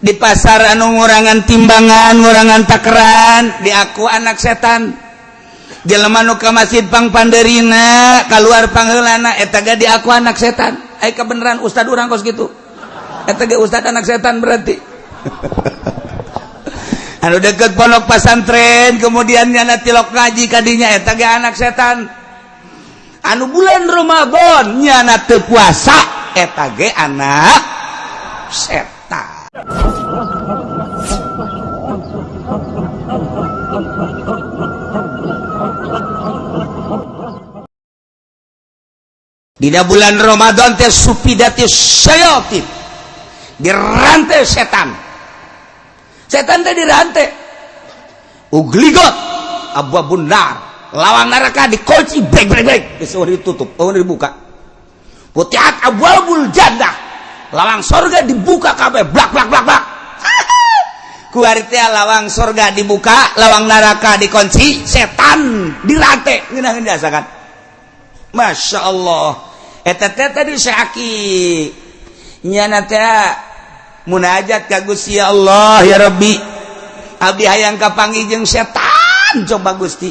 Di pasar anu ngurangan timbangan, ngurangan takeran, diaku anak setan. Jelema nu ka masjid pangpandeurina, kaluar pangheulana, eta ge diaku anak setan. Ai kebeneran ustad urang kos kitu. Eta ge ustad anak setan berarti. Anu deket pondok pasantren kemudian nyana tilok ngaji kadinya, eta ge anak setan. Anu bulan Ramadan nyana teu puasa, eta ge anak setan. Dina bulan Ramadan teh supidati syayatin, dirantai setan. Setan teh dirantai, ugligot abwabun nar, lawang neraka dikunci, brek brek brek, geus ditutup, oh dibuka. Putihat abwabul jannah, lawang sorga dibuka kabeh, blak blak blak blak. Kuari teh lawang sorga dibuka, lawang neraka dikunci, setan dirantai, ngeunaheun jasa kan. Masya Allah, eta teh tadi syaki nyana teh munajat ka Gusti Allah, ya Rabbi, abdi hayang kapanggih jeung setan, coba Gusti.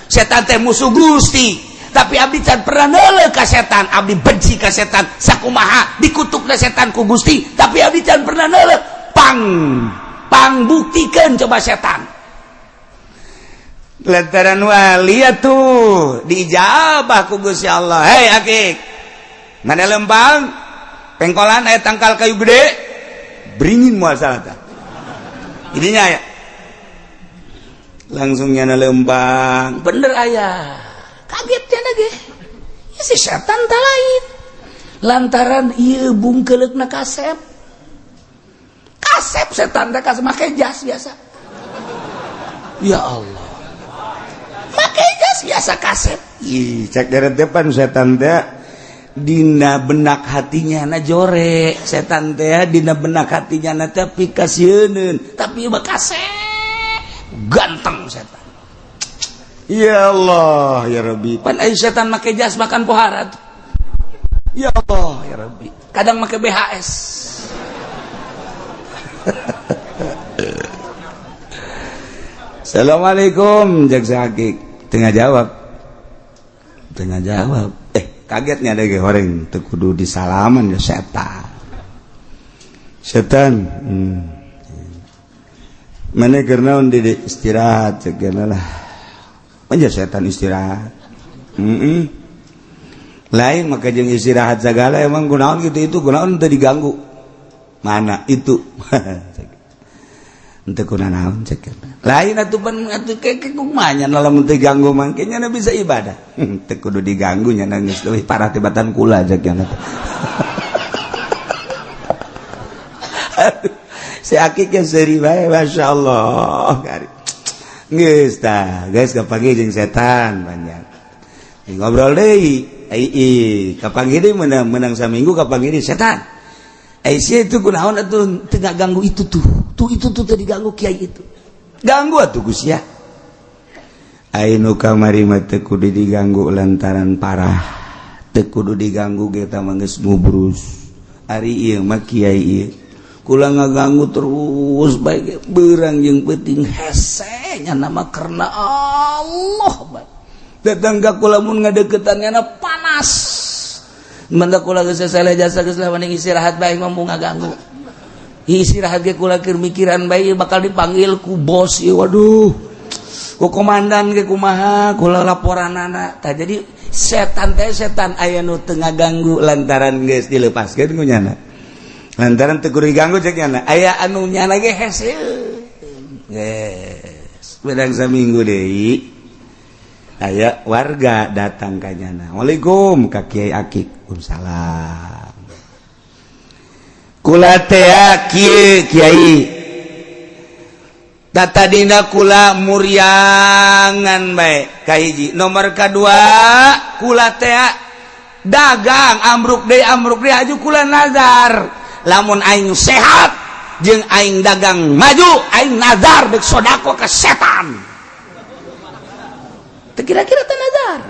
Setan teh musuh Gusti, tapi abdi can pernah neuleuh ka setan, abdi benci ka setan, sakumaha dikutukna setan ku Gusti, tapi abdi can pernah neuleuh. Pang pang buktikeun coba setan. Lantaran wali atuh diijabah ku Gusti Allah. Hei akik, mana lempang pengkolan aya tangkal kayu gede beringin, moal salah tah ininya aya langsung nyana lempang, bener aya, kaget nya lagi ya, si setan tak lain lantaran ieu bungkeuleukna kasep kasep, setan teh kasep make jas biasa. Ya Allah, make jas biasa kasep. Ih, cek dari depan setan teh dina benak hatinya na jore, setan teh dina benak hatinya na teh pikasieuneun, tapi mah kasep ganteng setan. Ya Allah ya Rabbi, pan ai setan make jas makan pohara tuh. Ya Allah ya Rabbi, kadang make BHS. Assalamualaikum, jaksa hakik tengah jawab, tengah jawab, kagetnya ada ge horeng teu kudu disalaman ya setan. Setan, Mana keur naon di istirahat cek lah. Manja setan istirahat. Lain maka jeung istirahat segala, emang kunaon gitu itu kunaon teu diganggu. Mana itu? Henteu kunaon cek. Lain atuh pan atuh keke kumaha nya lamun teu ganggu mangke nya bisa ibadah. Teu kudu diganggu nya geus leuwih parah tibatan kula cek nya. Si akik ge seuri bae, masyaallah. Geus tah, geus kapanggih jeung setan banyak. Ngobrol deui, ai kapanggih deui menang saminggu kapanggih deui setan. Ai sia itu kunaon atuh teu ganggu itu tuh. Tuh itu tuh teu diganggu kiai itu. Ganggu atuh Gus ya. Ai nu kamari mah teu kudu diganggu lantaran parah. Teu kudu diganggu ge tah mah geus ngubrus. Ari ieu mah kiai ieu kula ngaganggu terus bae beurang jeung peuting hese nya nama karena Allah bae. Datang ka kula mun ngadeukeutan nyana panas. Manda kula geus sesele jasa geus lah mending istirahat bae mampu ngaganggu. Istirahat ge kula keur mikiran bae bakal dipanggil ku bos ieu, waduh. Ku komandan ge kumaha kula laporanana. Tah jadi setan teh setan aya nu teu ngaganggu lantaran geus dilepaskeun ku nyana. Lantaran teu kudu diganggu cek nyana. Aya anu nyana ge hese. Geus bedang saminggu deui. Aya warga datang ka nyana. Waalaikum ka Kiai Akik. Waalaikumsalam. Kula teh kieu Kiai. Tadina kula muriangan bae kahiji. Nomor kadua kula teh dagang ambruk deui aju kula nazar. Lamun aing sehat jeung aing dagang maju, aing nazar deuk sodako ke setan. Teu kira-kira teh nazar.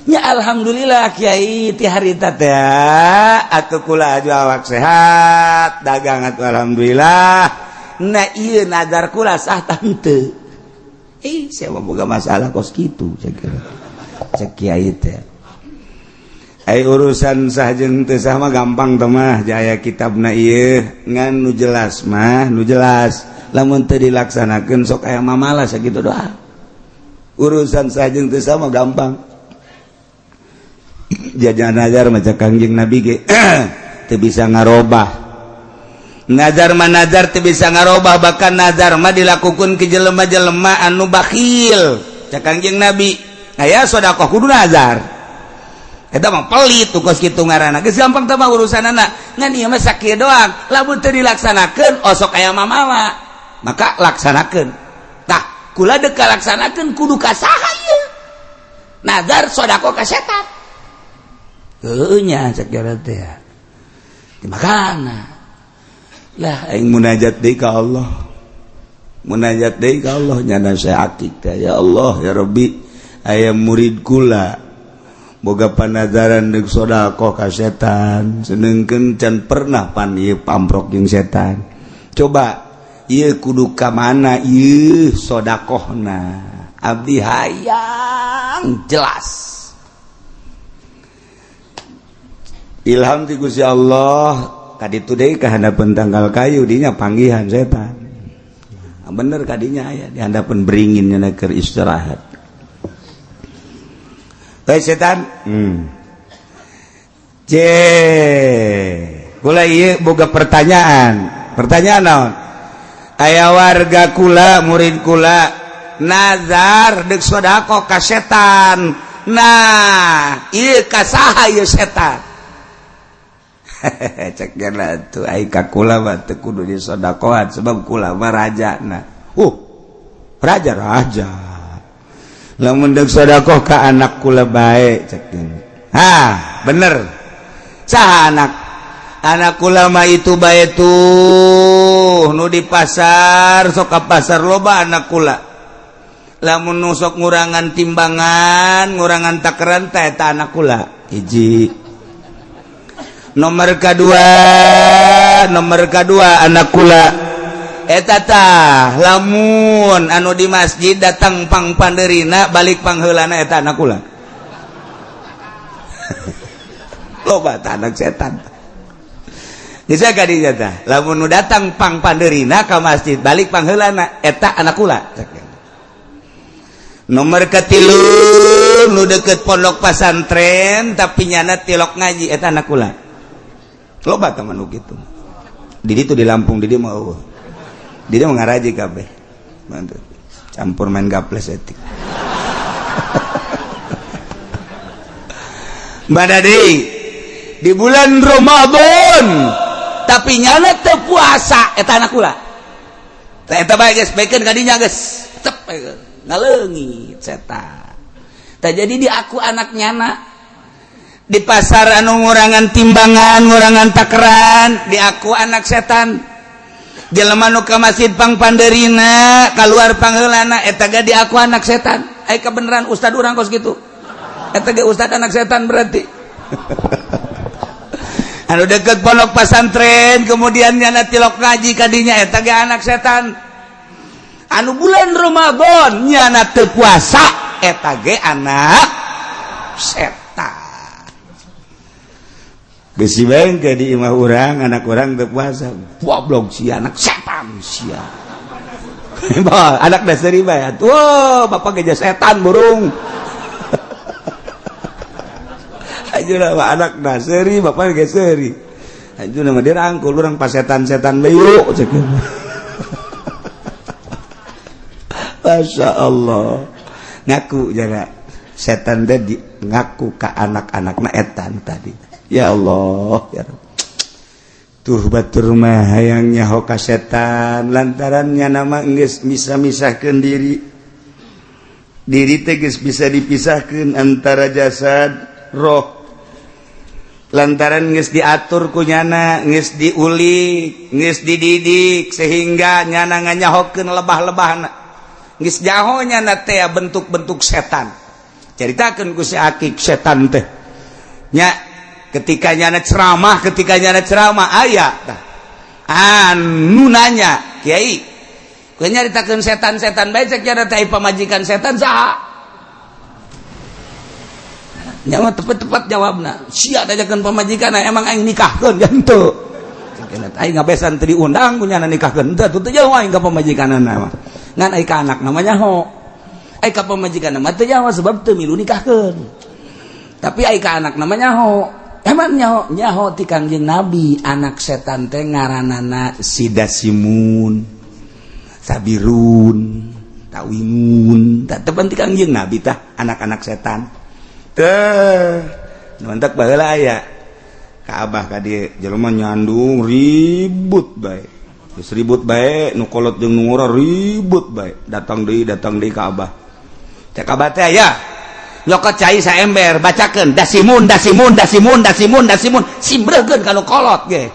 Ya alhamdulillah Kiai, ti harita teh atuh kula aju awak sehat, dagang atuh alhamdulillah. Nah, ieu nazar kula sah tante? Eh, saya mah boga masalah kos kitu, saya kira. Cek Kiai teh. Ai urusan sah jeung teu sah mah gampang teh mah, jaya kitabna ieu, ngan nu jelas mah, nu jelas lamun teu dilaksanakeun sok aya mamala, sakitu doa. Urusan sah jeung teu sah mah gampang. Jajan nazar maca Kangjeng Nabi ge teu bisa ngarobah. Nazar mah nazar, teu bisa ngarobah. Bahkan nazar mah dilakukan ke jelema-jelema anu bakhil. Cek Kangjeng Nabi, aya sedekah kudu nazar. Eta mah pelit tuh, kos kitu ngaranna. Geus gampang teh mah urusanana. Ngan ieu mah sakieu doang, lamun teu dilaksanakeun osok aya mamala. Maka laksanakeun. Tah, kula deuk laksanakeun kudu ka saha ieu? Nazar sedekah ka setan. Heueuh nya, cek teh. Di makana lah aing munajat deui ka Allah. Munajat deui ka Allah, nyana saya akik teh, ya Allah ya Rabbi, aya murid kula boga panazaran deuk sedekah ka setan, sedengkeun can pernah pan ieu pamprok jeung setan. Coba ieu kudu ka mana ieu sedekahna? Abdi hayang jelas. Ilham ti Gusti Allah kaditu deui ka handapeun tangkal kayu, dinya panggihan setan. Nah, bener kadinya aya di handapeun beringin, nya keur istirahat. Baik setan. C. Kula ieu boga pertanyaan. Pertanyaan naon? Aya warga kula, murid kula nazar deuk sedekah ka setan. Nah, ieu ka saha ieu setan? Cek tuh, ai ka kula mah teu kudu disodakohan sebab kula mah raja. Nah, raja raja. Lamun deuk sodakoh ka anak kula bae, cek. Ha, bener. Saha anak? Anak kula mah itu bae tuh nu di pasar, sok ka pasar loba anak kula. Lamun nu sok ngurangan timbangan, ngurangan takaran teh eta anak kula. Hiji. Nomor kedua, nomor kedua anak kula eta tah lamun anu di masjid datang pang panderina balik pangheulana, eta anak kula. Loba tah anak setan. Bisa kadinya tah lamun nu datang pang panderina ka masjid balik pangheulana, eta anak kula. Nomor ketilu, nu deket pondok pasantren tapi nyana tilok ngaji, eta anak kula. Loba teman nu kitu di ditu di Lampung. Di dieu mah eueuh, di dieu mah ngaraji kabeh. Mantap. Campur main gaples etik. Mbak Dadi di bulan Ramadan tapi nyana teu puasa, eta anak kula. Tah, eta bae geus bekeun kadinya, geus tep ngaleungit setan. Tah, jadi di aku anak nyana di pasar anu ngurangan timbangan, ngurangan takeran, di aku anak setan. Jelema nu ka masjid pang panderina keluar pangheulana, eta ge di aku anak setan. Ai kebenaran ustad urang kos kitu, eta ge ustad anak setan berarti. Anu deket pondok pasantren kemudian nyana tilok ngaji kadinya, eta ge anak setan. Anu bulan Ramadan nyana teu puasa, eta ge anak setan. Besi bae di imah urang anak urang teu puasa, goblok sia, anak setan sia. Anak dasar bae atuh, bapak geja setan burung. Aja anak dasari, bapak ge seuri. Aja nama dirangkul urang pas setan-setan bae cek. Masya Allah, ngaku jaga setan teh di ngaku ka anak-anakna etan tadi. Ya Allah ya Rabb. Tuh batur mah hayang nyaho ka setan lantarannya nama geus bisa misahkeun diri. Diri teh geus bisa dipisahkeun antara jasad roh. Lantaran geus diatur ku nyana, geus diulik, geus dididik sehingga nyana nganyahokeun lebah-lebahna. Geus jaho nyana teh bentuk-bentuk setan. Ceritakeun ku si Akik setan teh nya ketika nyana ceramah, ketika nyana ceramah aya tah anu nanya, "Kiai, kowe nyaritakeun setan-setan bae, cek nyana teh pamajikan setan saha?" Nya mah tepat-tepat jawabna, "Sia tanyakeun pamajikan, emang aing nikahkeun?" Jantu aing ngabesan teu diundang ku nyana nikahkeun teu teu jauh aing ka pamajikanna mah, ngan aing ka anak namanya ho, aing ka pamajikan mah teu nyaho sebab teu milu nikahkeun, tapi aing ka anak namanya ho. Emang nyaho? Nyaho ti Kangjeng Nabi, anak setan teh ngaranana Sidasimun, Sabirun, Tawingun, tak tepan ti Kangjeng Nabi tah anak-anak setan teh. Mantak baheula aya ka abah ka dieu jelema nyandung ribut bae, geus ribut bae, nu kolot jeung nu ngora ribut bae, datang deui, datang deui ka abah. Cek abah teh, "Aya nyokot cai saember, bacakeun dasimun, dasimun, dasimun, dasimun, dasimun, simbreukeun ka nu kolot ge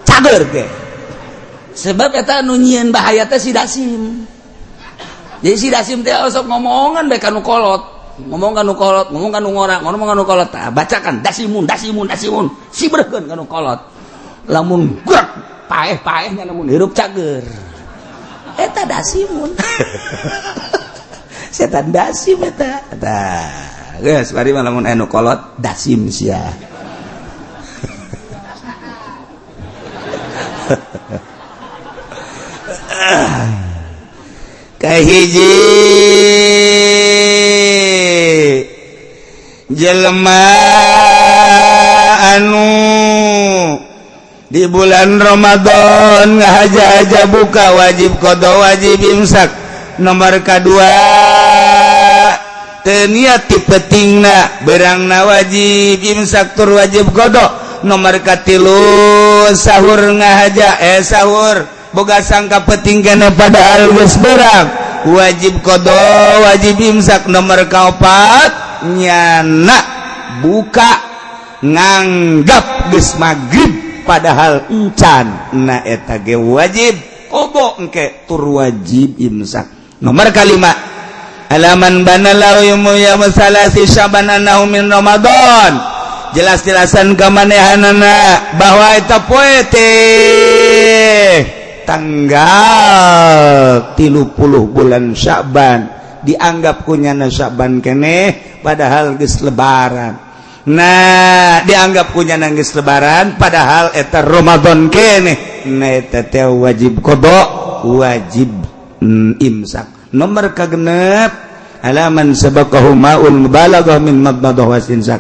cager ge." Sebab eta nu nyieun bahaya teh si dasim. Jadi si dasim teh osok ngomongan bae ka nu kolot, ngomong ka nu kolot, ngomong ka nu ngora, ngomong ka nu kolot. Tah, bacakan dasimun, dasimun, dasimun, sibreukeun ka nu kolot, lamun gerak paeh-paehnya, lamun hirup cager. Eta dasimun, setan dasim eta. Tah, geus bari mah lamun anu kolot dasim sia. Kahiji, jelema anu di bulan Ramadan ngahaja-haja buka, wajib qada, wajib imsak. Nomor kedua, teu niat ti peutingna, berangna wajib imsak tur wajib qada. Nomor katilu, sahur ngahaja, sahur boga sangka peuting keneh padahal geus berang, wajib qada, wajib imsak. Nomor kaopat, nyana buka nganggap geus magrib padahal encan, na eta ge wajib qada engke tur wajib imsak. Nomor kalima, alaman bana lahu ya masalasi syaban annahu min Ramadan, jelas-jelasan kamanehanana bahwa eta poe teh tanggal 30 bulan Sya'ban, dianggap kunyana Sya'ban keneh padahal geus lebaran. Nah, dianggap kunyana geus lebaran padahal eta Ramadan keneh, nah eta teh wajib qada, wajib imsak. Nomor kagenep, alaman sabaqahu ma'ul mubalaghah min madmadah wastinsak,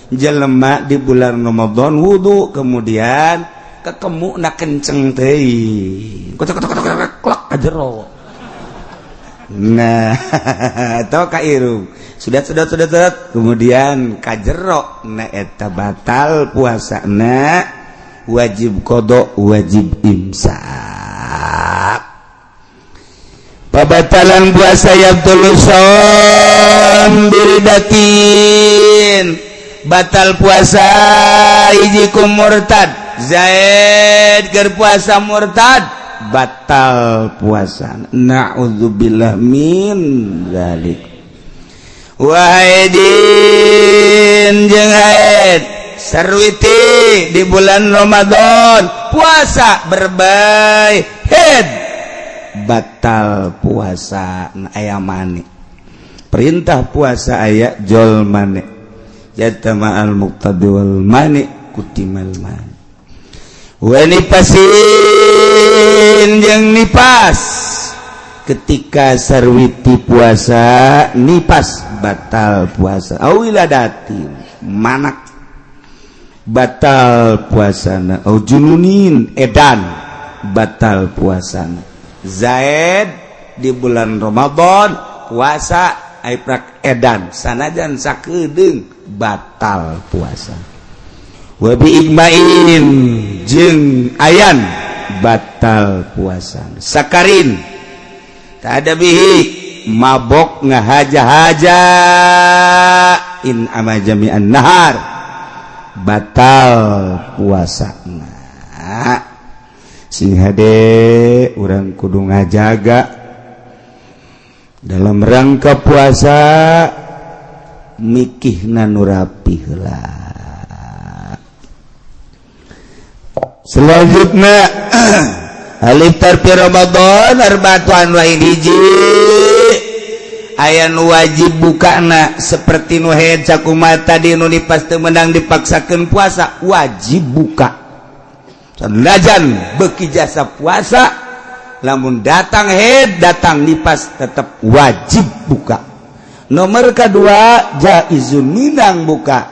jelema di bulan Ramadan wudu, kemudian ketemu na kenceng teuing, kocok kocok kocok klak ka jero, nah atau ka irung, sudah sudah sudah sudah, kemudian ka jero, nah eta batal puasana, wajib qada, wajib imsak. Pabatalan puasa yabtulu shaum biridatin, batal puasa hiji ku murtad. Zaid keur puasa murtad, batal puasa, na'udzubillah min dzalik. Wahaidin jeung haid sarwiti di bulan Ramadan puasa berbay head, batal puasa. Aya mani, perintah puasa aya jol mani, jatama al muqtadi wal mani kutimal mani. Wa nifasin jeung nipas, ketika sarwiti puasa nipas, batal puasa. Au wiladatin, manak, batal puasana. Au jununin, edan, batal puasana. Zaid di bulan Ramadan puasa prak edan, sanajan sakedeung, batal puasa. Wabi igmain jeung ayan, batal puasa. Sakarin, tak ada bihi, mabok ngahaja-haja, in ama jami'an nahar, batal puasa. Nah, sing hade, urang kudu ngajaga dalam rangka puasa. Mikihna nu rapi heula. Selanjutnya, al-iftar fi Ramadan arba'atu anwa'in. Hiji, aya nu wajib bukana, seperti nu haid sakumaha tadi, nu nipas teu meunang dipaksakeun puasa, wajib buka. Sanajan beuki jasa puasa, lamun datang haid, datang nipas, tetap wajib buka. Nomor kedua, jaizun, minang buka,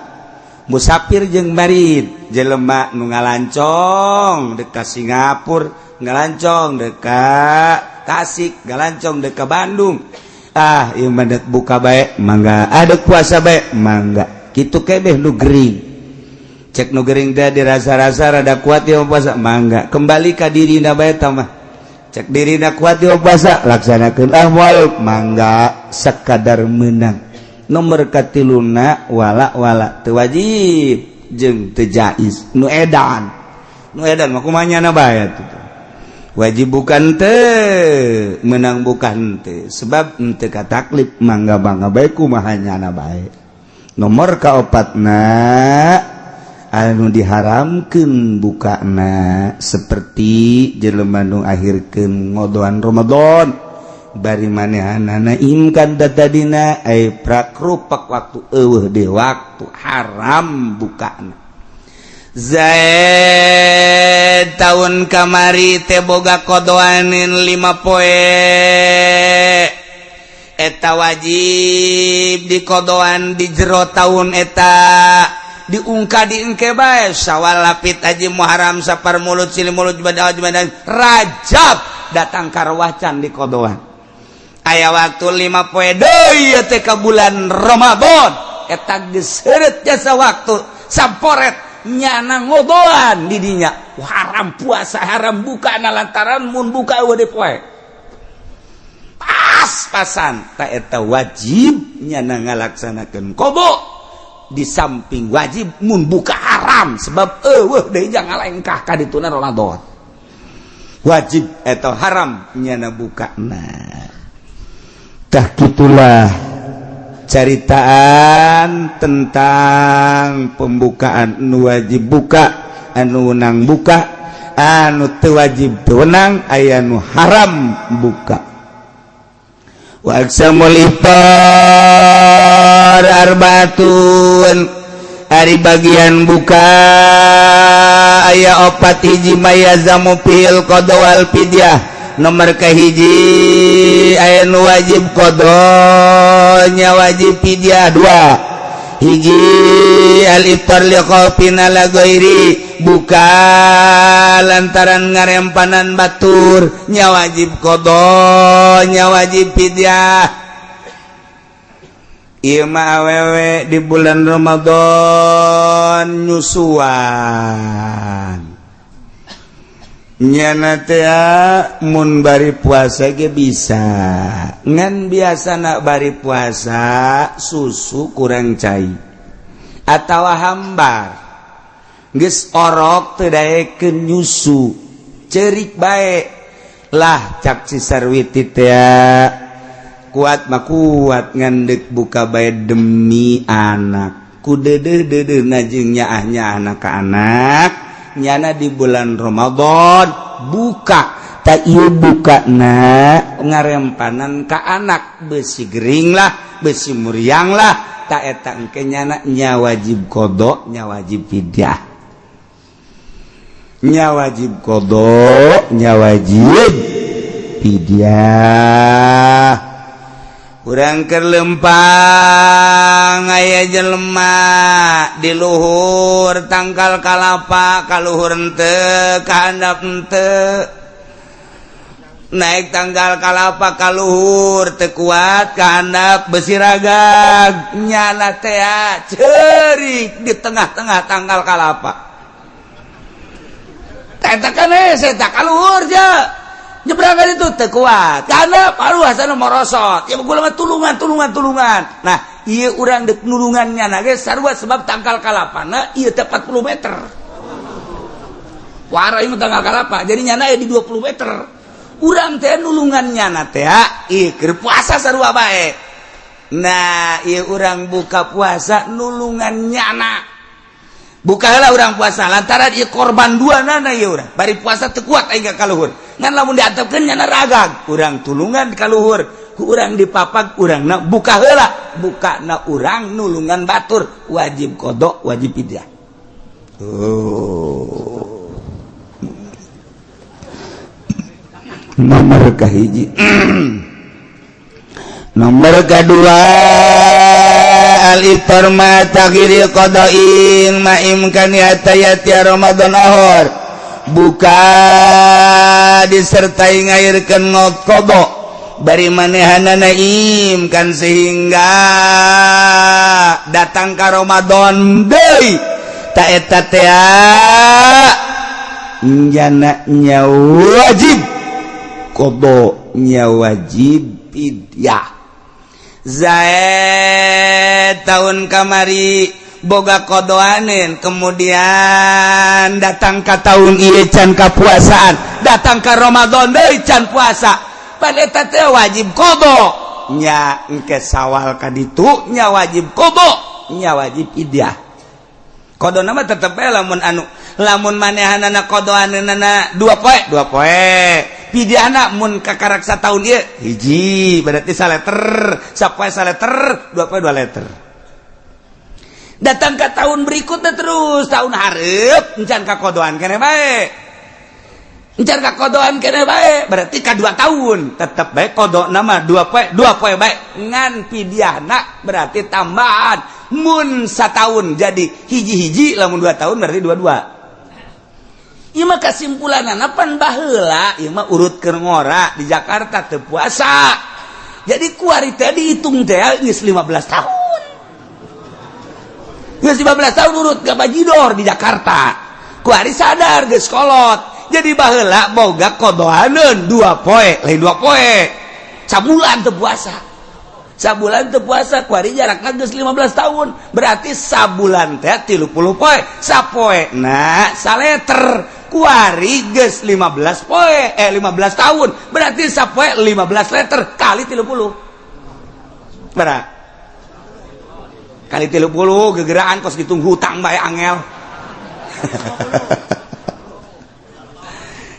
musafir jeung marid, jelema nu ngalancong dekat Singapura, ngalancong dekat Tasik, ngalancong dekat Bandung. Ah, ieu mah dek buka bae mangga, ah, dek puasa bae mangga. Kitu kebeh nu gering. Cek nu gering teh dirasa-rasa rada kuat ieu puasa, mangga, kembali ka dirina bae tah mah. Cek dirina kuat ieu puasa, laksanakeun. Ah, moal, mangga, sekadar menang. Nomor katiluna, wala wala teu wajib jeung teu jaiz, nu edan. Nu edan mah kumaha nyana bae tuh, wajib bukan teu, menang bukan teu, sebab henteu kataklif, mangga mangga bae, kumaha nyana bae. Nomor kaopatna, anu diharamkeun bukana, seperti jelema nu akhirkeun ngodoan Ramadan, bari manehanana imkan tadina ay prakrupak waktu, eueuh di waktu, haram bukana. Zaid tahun kamari teh boga kodoanin 5 poe. Eta wajib dikodoan di jero tahun eta, diungka diengke bae, Sawal, Lapit, Haji, Muharram, Sapar, Mulut, Silih, Mulut, Jumada, Jumada, Rajab, datang karwacan di kodoan. Aya waktu 5 poe deui teh ka bulan Ramadan. Eta geus heureut jasa waktu samporet, nyana ngodoan di dinya, haram puasa, haram buka, na lantaran mun buka eueuh deui poe pas-pasan. Tak, eta wajib nyana ngalaksanakeun qodho. Di samping wajib, mun buka haram, sebab eueuh deui jangan ngalengkah ka dituna Ramadan, wajib atau haram nyana buka. Nah, tah gitulah caritaan tentang pembukaan, nu wajib buka, anu wenang buka, anu teu wajib, teu wenang, aya nu haram buka. Wa aqsamul iftar arbaatun, ari bagian buka aya opat. Hiji, ma yalzamu fihil qodho wal fidyah. Nomor kahiji, aya nu wajib qodhonya, wajib fidyah. Dua hiji, al iftar li khaufin ala ghairi, buka lantaran ngarempanan batur, nya wajib qodho, nya wajib fidyah. Ieu mah awewe di bulan Ramadan nyusuan. Nyana teh mun bari puasa ge bisa, ngan biasa nak bari puasa susu kurang cai atau hambar, geus orok teu daekeun nyusu, cerik bae lah. Cak si Sarwiti teh, kuat mah kuat, ngan deuk buka bae demi anak, ku deudeuh deudeuh jeung nyaah nyaahna ka anak, nyana di bulan Ramadan buka. Tak, ieu buka na ngarempanan ka anak, besi gering lah, besi muriang lah. Tak, eta engke nyana nya wajib qodho, nya wajib fidyah, nya wajib qodho, nya wajib fidyah. Urang keur lempang, aya jelema di luhur tangkal kalapa, ka luhur henteu, ka handap henteu. Naik tangkal kalapa ka luhur teu kuat, ka handap besi ragag. Nyana teh ceurik di tengah-tengah tangkal kalapa. Eta kan saya tak ka luhur je, nyebrang itu teu kuat karena paru hasana morosot ya, gula tulungan, tulungan, tulungan. Nah, ieu urang dek nulungannya na ge sarua, sebab tangkal kalapana ieu teh 40 meter wara, ieu tangkal kalapa, jadi nyana di 20 meter. Urang teh nulungan nyana teh ieu keur puasa sarua bae. Nah, ieu urang buka puasa nulungan nyana. Buka heula urang puasa lantaran ieu korban dua nana ieu urang. Bari puasa teu kuat aing ka luhur. Ngan lamun diantepkeun nyana ragag, urang tulungan ka luhur, ku urang dipapag urangna buka heula, bukana urang nulungan batur, wajib qada, wajib fidyah. Oh. Nomor kahiji. Nomor kedua al-iftar ma taghiri qada'in ma imkani atayati Ramadan ahor. Buka disertai ngairkeun qada bari manehanana imkan sehingga datang ka Ramadan deui ta eta teh jana nya wajib qada nya wajib fidyah. Zaid tahun kamari boga kodoanen, kemudian datang ke tahun ieu can kapuasaan, datang ke Ramadan deui can puasa, pada eta teh wajib qada nya, engke Sawal ka ditu nya wajib qada nya wajib fidyah. Qadana mah tetep bae lamun anu lamun manehanana qadaanana 2 poe 2 poe, pidyahna mun kakarak satahun ieu hiji berarti saleter, sapoe saleter, 2 poe 2 liter. Datang ke tahun berikutnya terus tahun hareup encan kakodoan keneh bae, encan kakodoan keneh bae, berarti ka 2 tahun tetep bae qadana mah 2 poe 2 poe bae, ngan pidyahna berarti tambahan mun satahun jadi hiji-hiji, lamun 2 tahun berarti dua-dua. Ieu mah kesimpulanana pan baheula ieu mah urut keur ngora di Jakarta teu puasa. Jadi kuari teh dihitung teh geus 15 tahun. Geus 15 tahun urut ka bajidor di Jakarta. Kuari sadar geus kolot. Jadi baheula boga kodoaneun 2 poe, lain 2 poe. Sabulan teu puasa. Sabulan teu puasa kuari jarakna geus 15 tahun. Berarti sabulan teh 30 poe. Sapoe na saleter. Kuari geus 15 poe, 15 tahun. Berarti sapoe 15 liter kali 30. Berapa? Kali 30 gegeraan kos gitu hutang bae angel.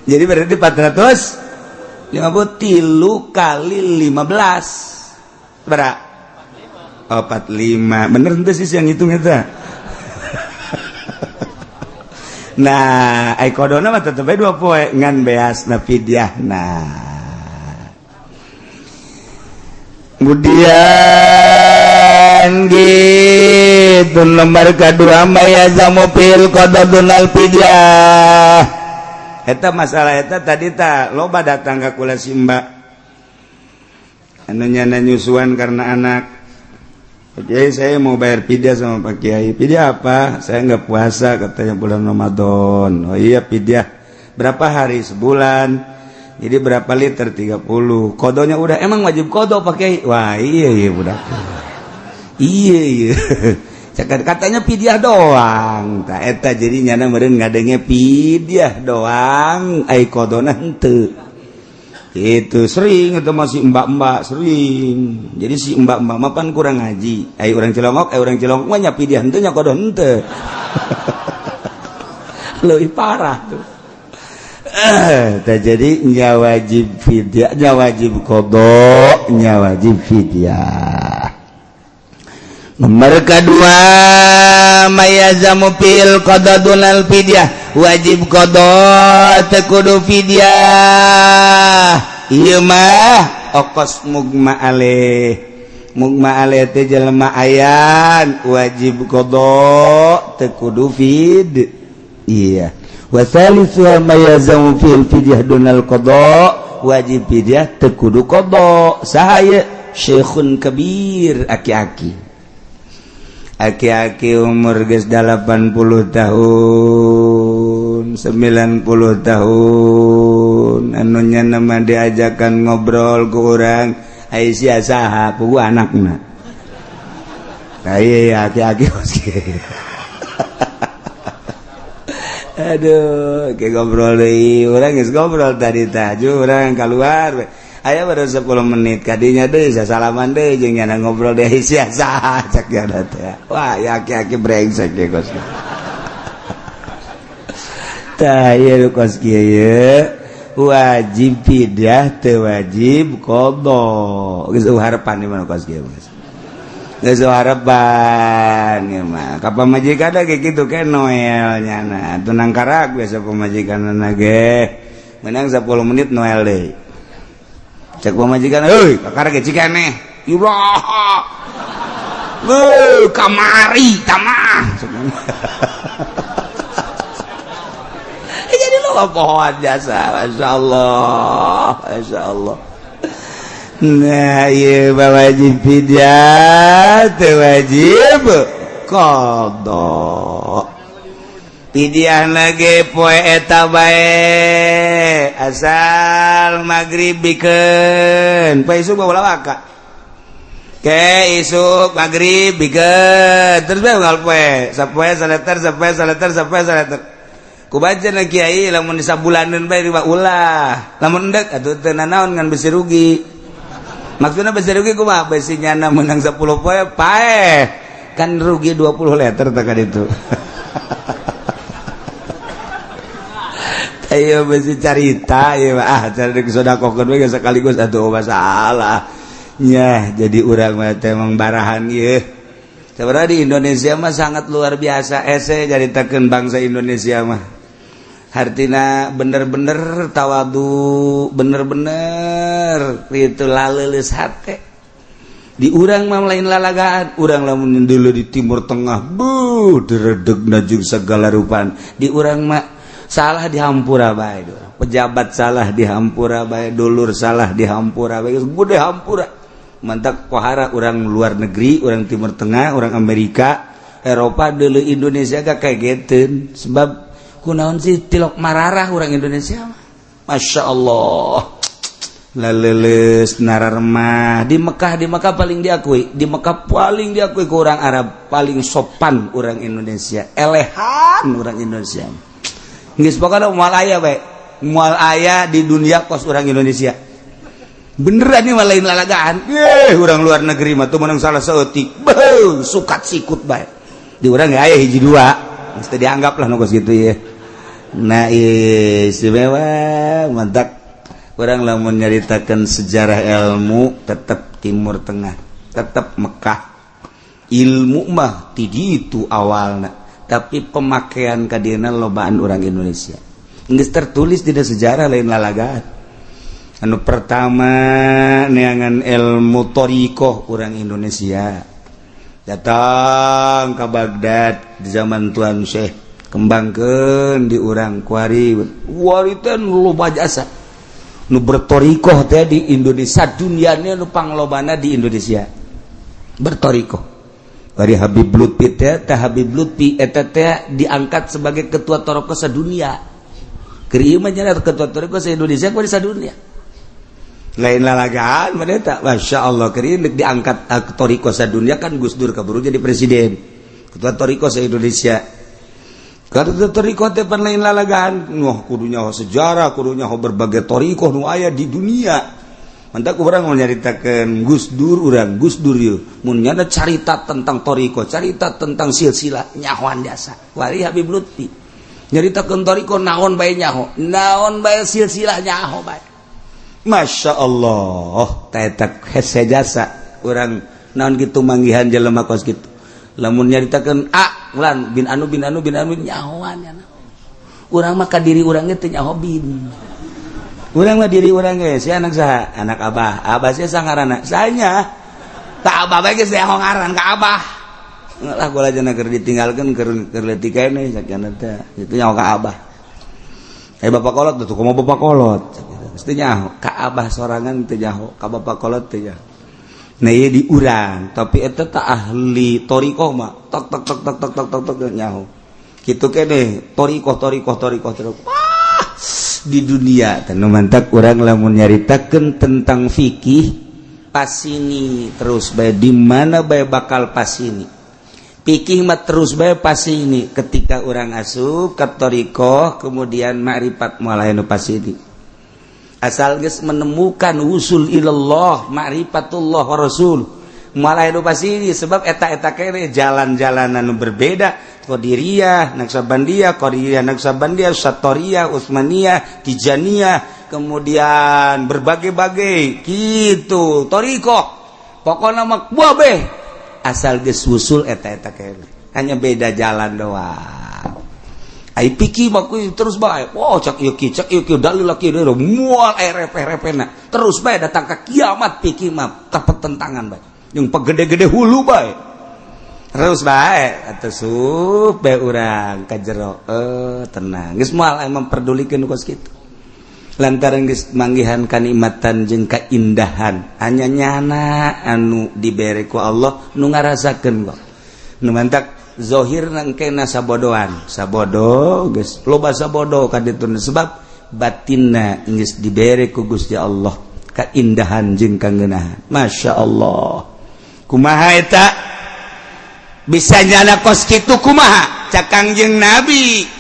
Jadi berarti 450 kali 15. Berapa? Oh, 45. Bener henteu sih yang hitung eta. Nah, ai qadana mah tetep bae 2 poe ngan beasna fidyahna. Kemudian gitu lembar kedua mayazamu fil qada dunal fidyah. Eta masalah eta tadi ta loba datang ka kula si mbak. Anu nyana nyusuan karena anak. Pak Kiai, saya mau bayar fidyah sama Pak Kiai. Fidyah apa? Saya nggak puasa katanya bulan Ramadan. Oh iya, fidyah. Berapa hari? Sebulan. Jadi berapa liter? 30. Kodonya udah. Emang wajib kodo Pak Kiai? Wah iya iya budak. Iya iya. Katanya fidyah doang. Tak eta jadi nyana meureun ngadenge fidyah doang, ai kodona henteu. Itu sering itu masih mbak-mbak sering. Jadi si mbak-mbak mah pan kurang ngaji. Ai urang Cilongok, ai urang Cilongok mah nya fidyah henteu nya kodo henteu. Leuwih parah tuh. Jadi nya wajib fidyah, nya wajib qada, nya wajib fidyah. Nomor kedua mayazamu fil qada dunal fidyah, wajib qada teu kudu fidyah. Ieu mah okos mugma aleh. Mugma aleh teh jelema ayan wajib qada teu kudu fid. Iya. Wa thalithu mayazamu fil fidyah dunal qada, wajib fidyah teu kudu qada. Saha ieu? Syekhun kabir, aki-aki. Aki-aki umur geus 80 tahun, 90 tahun, anu nya nama diajakan ngobrol ku urang, ai sia saha? Puguh anakna. Nah, iya aki-aki. Aduh, kayak ngobrol deui, urang geus ngobrol tadi tah, urang keluar. Aya baru 10 menit kadinya deui, salaman deui jeung nyana, ngobrol deui, sia saha cak nyana teh. Wah, ya aki-aki brengsek ge kos. Tah, ieu kos kieu ye wajib fidyah, teu wajib qada. Geus harapan di mana kos kieu, geus geus harapan ieu mah. Ka pamajikan ge kitu ke, Noel nyana tunang karak biasa pamajikanna ge menang 10 menit Noel deui. Cek pamajikan, "Heuy, kakara ge cikaneh." Iraha? Heuh, kamari tamah. Jadi lo pohon jasa, Masya Allah, Masya Allah. Nah, iya, wajib fidyah, teu wajib qada. Fidyah lagi poe eta bae, asal maghrib bikeun. Poe isuk bawa waka. Ke isuk maghrib bikeun, terus bae unggal poe, sapoe saleter, sapoe saleter, sapoe saleter. Ku baca na kiai, lamun sabulaneun bae riba ulah. Lamun endek atuh teu nanaon, ngan besi rugi. Maksudna besi rugi kumaha? Besi nyana menang 10 poe paeh. Kan rugi 20 liter tak itu. Ayo besi carita ieu, ah, cari sodakohkeun we sekaligus atuh masalah. Nya, jadi urang mah teh emang barahan ieu. Sebenarnya di Indonesia mah sangat luar biasa ese caritakeun bangsa Indonesia mah. Hartina bener-bener tawadu, bener-bener itu laleuleus hate. Di urang mah lain lalagaan, urang lamun dulu di Timur Tengah, buh, diredegna jeung segala rupan. Di urang mah salah dihampura bae, pejabat salah dihampura bae, dulur salah dihampura bae, gede hampura. Mantak pohara orang luar negeri, orang Timur Tengah, orang Amerika, Eropa dulu Indonesia gak kagetin, sebab kunaon sih tilok mararah orang Indonesia mah. Masya Allah, laleles nararemah. Di Mekah, di Mekah paling diakui, di Mekah paling diakui ke orang Arab paling sopan orang Indonesia, elehan orang Indonesia. Geus pokokna moal aya bae, moal aya di dunia kos orang Indonesia. Beneran nih, lain lalagaan. Eh, orang luar negeri mah tuh menang salah saeutik, beuh, sukat sikut bae. Di urang ge aya hiji dua, mesti dianggap lah nu kos gitu ya. Nah, istimewa mantap. Orang lamun nyaritakan sejarah ilmu tetap Timur Tengah, tetap Mekah. Ilmu mah ti itu awalna, tapi pemakaian kadina lobaan orang Indonesia. Geus tertulis di sejarah, lain lalagaan. Anu pertama neangan ilmu thoriqoh orang Indonesia, datang ke Baghdad di zaman Tuan Syekh, kembangkeun di urang kuari. Wari teh loba jasa nu berthoriqoh teh di Indonesia, dunianya nu panglobana di Indonesia berthoriqoh. Bari Habib Lutfi teh, teh Habib Lutfi eta teh diangkat sebagai ketua thoriqoh sadunia. Keur ieu mah nya ketua thoriqoh sa Indonesia kuari sadunia. Lain lalagaan mah eta, Masya Allah, keur ieu diangkat thoriqoh sadunia kan Gus Dur kaburu jadi presiden. Ketua thoriqoh sa Indonesia. Karena thoriqoh teh pan lain lalagaan, wah, kudu nyaho sejarah, kudu nyaho berbagai thoriqoh nu aya di dunia. Mantak urang mau nyaritakeun Gus Dur, urang Gus Dur yeuh mun nyana carita tentang thoriqoh, carita tentang silsilah, nyahoan jasa. Wali Habib Lutfi nyaritakeun thoriqoh naon bae nyaho, naon bae silsilah nyaho bae. Masya Allah, teh hese jasa urang naon kitu manggihan jelema kos kitu. Lamun nyaritakeun A lan bin anu bin anu bin anu nyahoan ya. Urang mah ka diri urang ge teu nyaho bin. Urang mah diri urang ge si anak saha? Anak abah. Abah sia sangaranna? Sanya. Tak abah bae geus nyaho ngaran ka abah. Lah, gua aja keur ditinggalkeun keur keur leutik keneh sakjana teh. Itu nyaho ka abah. Eh, bapak kolot tuh, kumaha bapak kolot? Mesti nyaho ka abah sorangan teu nyaho, ka bapak kolot teu nyaho. Nah, ieu di urang, tapi eta tak ahli thoriqoh mah tok tok tok tok tok tok tok tok nyaho. Kitu keneh thoriqoh, thoriqoh, thoriqoh, thoriqoh. Wah, di dunia teh nu mantak urang lamun nyaritakeun tentang fikih pasini terus bae, di mana bae bakal pasini. Fikih mah terus bae pasini ketika urang asup ka thoriqoh, kemudian makrifat moal aya nu pasini. Asal geus menemukan usul ilallah, ma'rifatullah wa rasul, malah hidup pasti, sebab eta-eta kene jalan-jalanan berbeda. Qadiriyah, Naqsyabandiyah, Qadiriyah, Naqsyabandiyah, Satoriyah, Utsmaniyah, Tijaniyah, kemudian berbagai-bagai gitu thoriqoh. Pokoknya mah kabeh asal geus usul eta-eta kene, hanya beda jalan doang. Ai fikih mah terus bae. Oh, cak ieu ki, cak ieu ki, dalil laki moal repeh-repehna. Terus bae datang ke kiamat fikih mah tentangan bae. Yang pegede-gede hulu bae. Terus bae atuh sup bae urang ka jero. Eh, tenang. Geus moal memperdulikeun kos kitu. Lantaran geus manggihan kanikmatan jeung kaindahan, hanya nyana anu dibere ku Allah nu ngarasakeun kok. Nu mantak zohir nangkena sabodoan sabodo, geus loba sabodo ka ditu, sebab batinna geus dibere ku Gusti Allah kaindahan jeung kangeunahan. Masya Allah, kumaha eta bisa nyana kos kitu? Kumaha cak Kangjeng Nabi?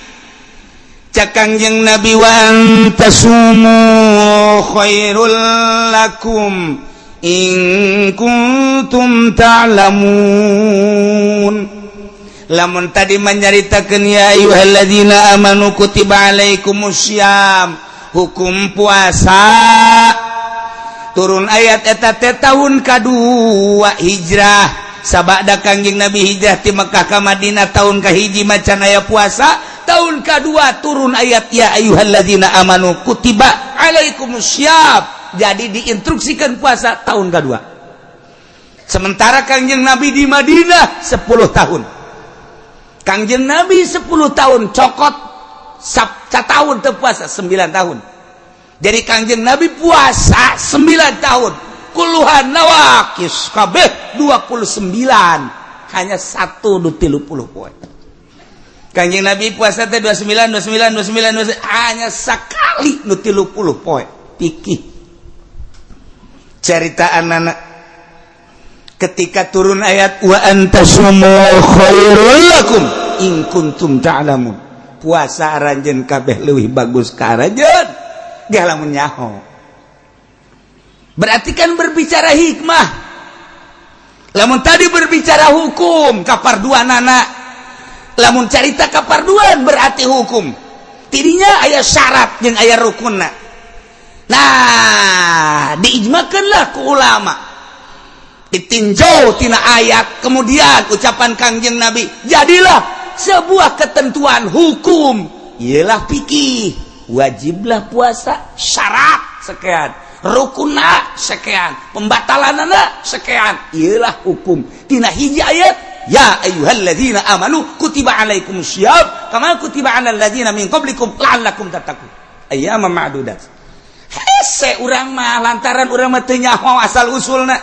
Cak Kangjeng Nabi, "Wa an tasumu khairul lakum in kuntum ta'lamun." Lamun tadi menyaritakan ya ayyuhalladzina amanu kutiba alaikumussyam, hukum puasa turun ayat eta teh tahun kadua hijrah. Sabada Kangjeng Nabi hijrah ti Mekah ka Madinah, tahun kahiji macan aya puasa. Tahun kedua turun ayat ya ayyuhalladzina amanu kutiba alaikumussyam, jadi diinstruksikan puasa tahun kedua. Sementara Kangjeng Nabi di Madinah 10 tahun. Kangjeng Nabi 10 tahun, cokot tahun puasa 9 tahun. Jadi Kangjeng Nabi puasa 9 tahun, kulluha nawaqis kabeh 29, hanya satu nu 30 poe. Kangjeng Nabi puasa teh 29, 29, 29, 29, hanya sekali nu 30 poe. Pikir cerita anak ketika turun ayat wa antasumu khairul lakum in kuntum ta'lamun, puasa aranjeun kabeh leuwih bagus ka aranjeun ge lamun nyaho. Berarti kan berbicara hikmah. Lamun tadi berbicara hukum kaparduanana, lamun carita kaparduan berarti hukum tidinya aya syarat jeung aya rukunna. Nah, diijmakanlah ku ulama, ditinjau tina ayat kemudian ucapan Kangjeng Nabi, jadilah sebuah ketentuan hukum, ialah fikih. Wajiblah puasa, syarat sekian, rukuna sekian, pembatalanana sekian. Ialah hukum tina hiji ayat ya ayyuhalladzina amanu kutiba alaikumussyiyam kama kutiba alal ladzina min qablikum la'allakum tattaqun ayyaman ma'dudat. Hese urang mah, lantaran urang mah teu nyaho asal usulna,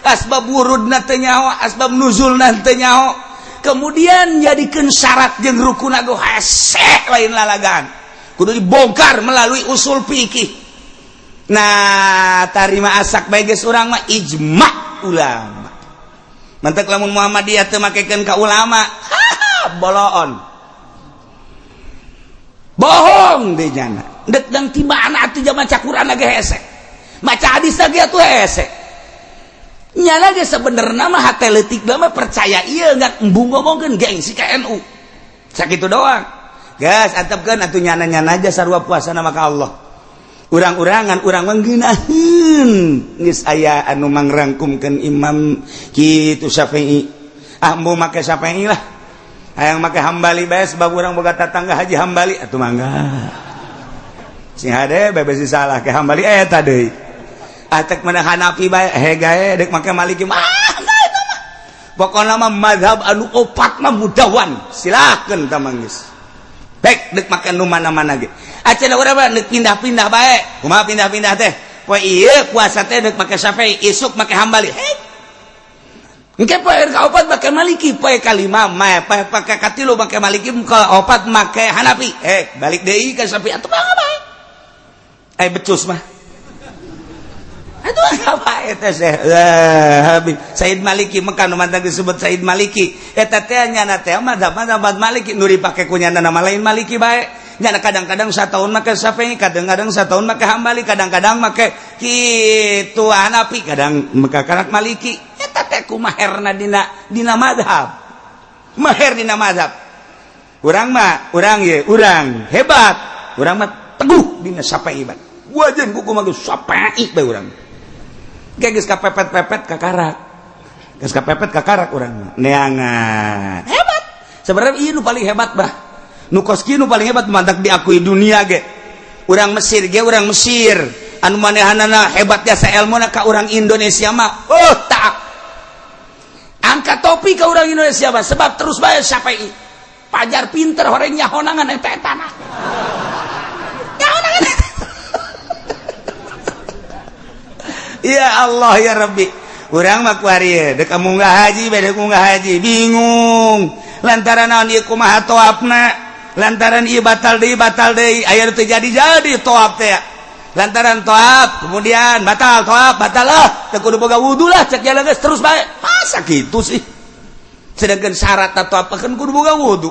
asbab wurudna teu nyaho, asbab nuzulna teu nyaho, kemudian jadikeun syarat jeung rukun ge hese, lain lalagan. Kudu dibongkar melalui usul fikih. Nah, tarima asak bae geus urang mah ijma ulama. Mantak lamun Muhammadiyah teu makekeun ka ulama, boloon, bohong deh nyana. Dek dang ti mana atuh? Maca Quran ge hese, maca hadis lagi atuh hese. Nyana ge sebenarnya mah hate leutik mah percaya ieu, nggak embung ngomongkeun gengsi ka NU, sakitu doang. Gas antepkeun atuh nyana-nyana aja, sarua puasa nama ka Allah. Urang-urangan urang mah ngeunaheun. Geus aya anu mangrangkumkeun Imam kitu Syafi'i. Ah, embung make Syafi'i lah, hayang make Hambali bae, sebab urang boga tatangga Haji Hambali, atuh mangga sing hade bae. Besi salah ke Hambali eta deui. Atek mana Hanafi bae he gae, dek make Maliki mah eta mah. Pokona mah mazhab anu opat mah mudawan, silakeun tah geus baik dek make nu mana-mana ge. Acan urang mah dek pindah-pindah bae. Kumaha pindah-pindah teh? Poe ieu puasa teh dek make Syafi'i, isuk make Hambali. Hei, engke poe kaopat make Maliki, poe kalima mah poe pake katilu make Maliki, opat make Hanafi, eh balik deui ka Syafi'i atuh mangga bae. Eh, becus mah aduh apa eta. Habib Said Maliki Mekah nu mantap disebut Said Maliki eta teh nyana teh mazhab mazhab Maliki nu dipake ku nyana nama lain Maliki bae. Nyana kadang-kadang satahun make Syafi'i, kadang-kadang satahun make Hambali, kadang-kadang make kitu Hanafi, kadang make karak Maliki. Eta teh kumaherna dina dina madhab. Maher dina madhab. Urang mah, urang ye, urang hebat. Urang mah teguh dina Syafi'i bae. Wajan kuku mah geus Syafi'i bae urang. Ge geus kapepet-pepet kakarak. Geus kapepet kakarak urang mah. Neangan. Hebat. Sebenarnya ieu nu paling hebat bah. Nu kos kieu nu paling hebat mantak diakui dunia ge. Urang Mesir ge, urang Mesir anu manehanana hebat jasa ilmuna ka urang Indonesia mah. Oh, tak. Angkat topi ke urang Indonesia mah sebab terus bae Syafi'i. Pajar pinter horeng nyahonangan eta etana. Nyahonangan. Ya Allah ya Rabbi. Urang mah kuari dek munggah haji beda munggah haji bingung. Lantaran naon ieu kumaha toapna? Lantaran ieu batal deui aya nu teu jadi-jadi toap teh. Lantaran toap kemudian batal toap batal lah teu kudu boga wudu lah cek jalan geus terus bae. Masa kitu sih? Sedangkan syarat toap kan kudu boga wudu.